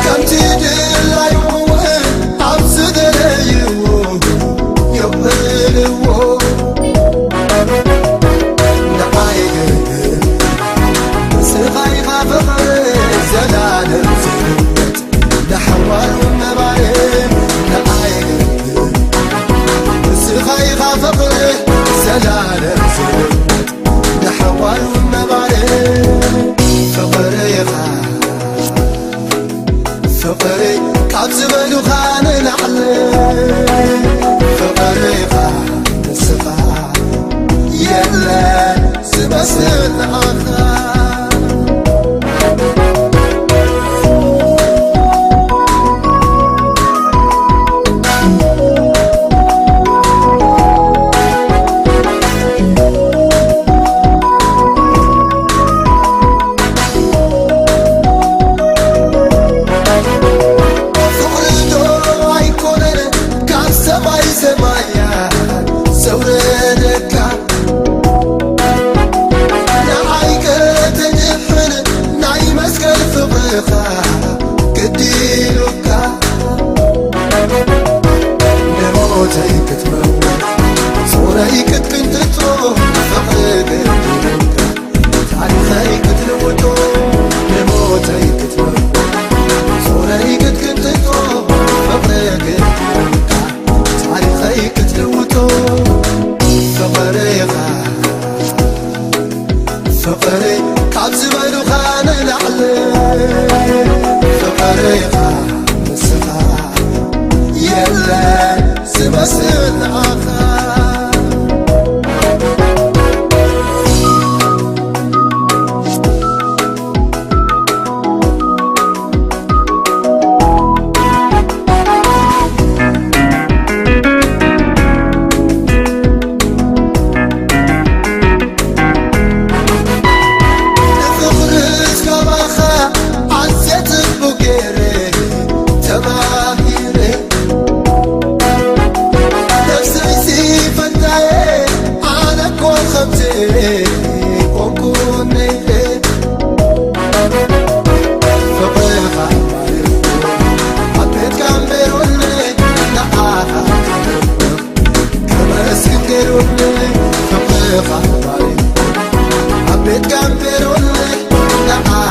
ከምቲ ድላዩ እውን ኣብ ዝደለይዎ የቕብልዎ። ንዓይ ግን ንስኻ ኢኻ ፍቕሪ ዘላለም ዝህይወት፣ ንሓዋሩ ነባሪ ንዓይ ግን ንስኻ ኢኻ ፍቕሪ ዘላለም ዝህይወት፣ ንሓዋሩ ነባሪ ፍቕሪ ኢኻ። ፍቕሪ ካብ ዝበሉኻ ንላዕሊ ፍቕሪ ኢኻ ንስኻ፣ የለን ዝመስል ንዓኻ። ፍቕሪ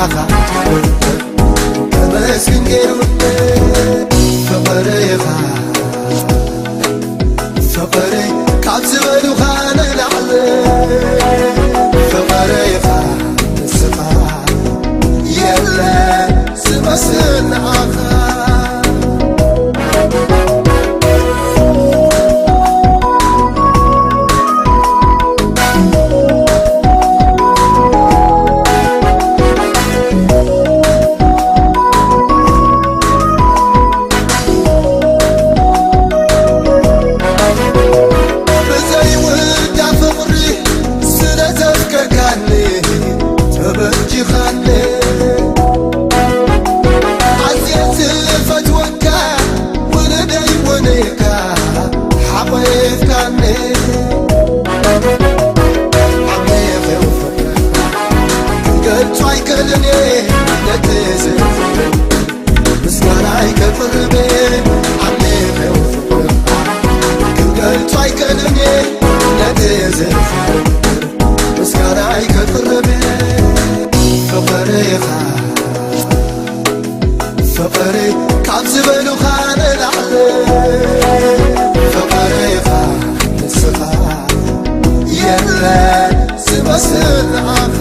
ኣኻ ተመስግን ገይሩ ፍቕርኻ፣ ፍቕሪ ካብ ዝበሉኻ ንላዕሊ ፍቕርኻ ንስኻ የለ ዝመስል ንዓኻ። ብዘይ ውዳ ፍቕሪ ስለ ዘፍቀርካኒ ተበጂኻኒ። ኣዝየ ዝፈትወካ ውልደይ ውንካ ሓቒፍካኒ። ዓሚቕ ፍቕርኻ ክገልጾ ኣይክእልን እየ ነቲ ዝፍቅር ምስጋናይ ከቕርብ። ዓሚቕ ፍቕርኻ ክገልጾ ኣይክእልን እየ ነቲ ዝፍቅር ምስጋናይ ከቕርብ። ፍቕርኻ ፍቕሪ ካብ ዝበሉኻ ንላዕሊ ፍቕርኻ ንስኻ የለ ዝመስል ንዓኻ።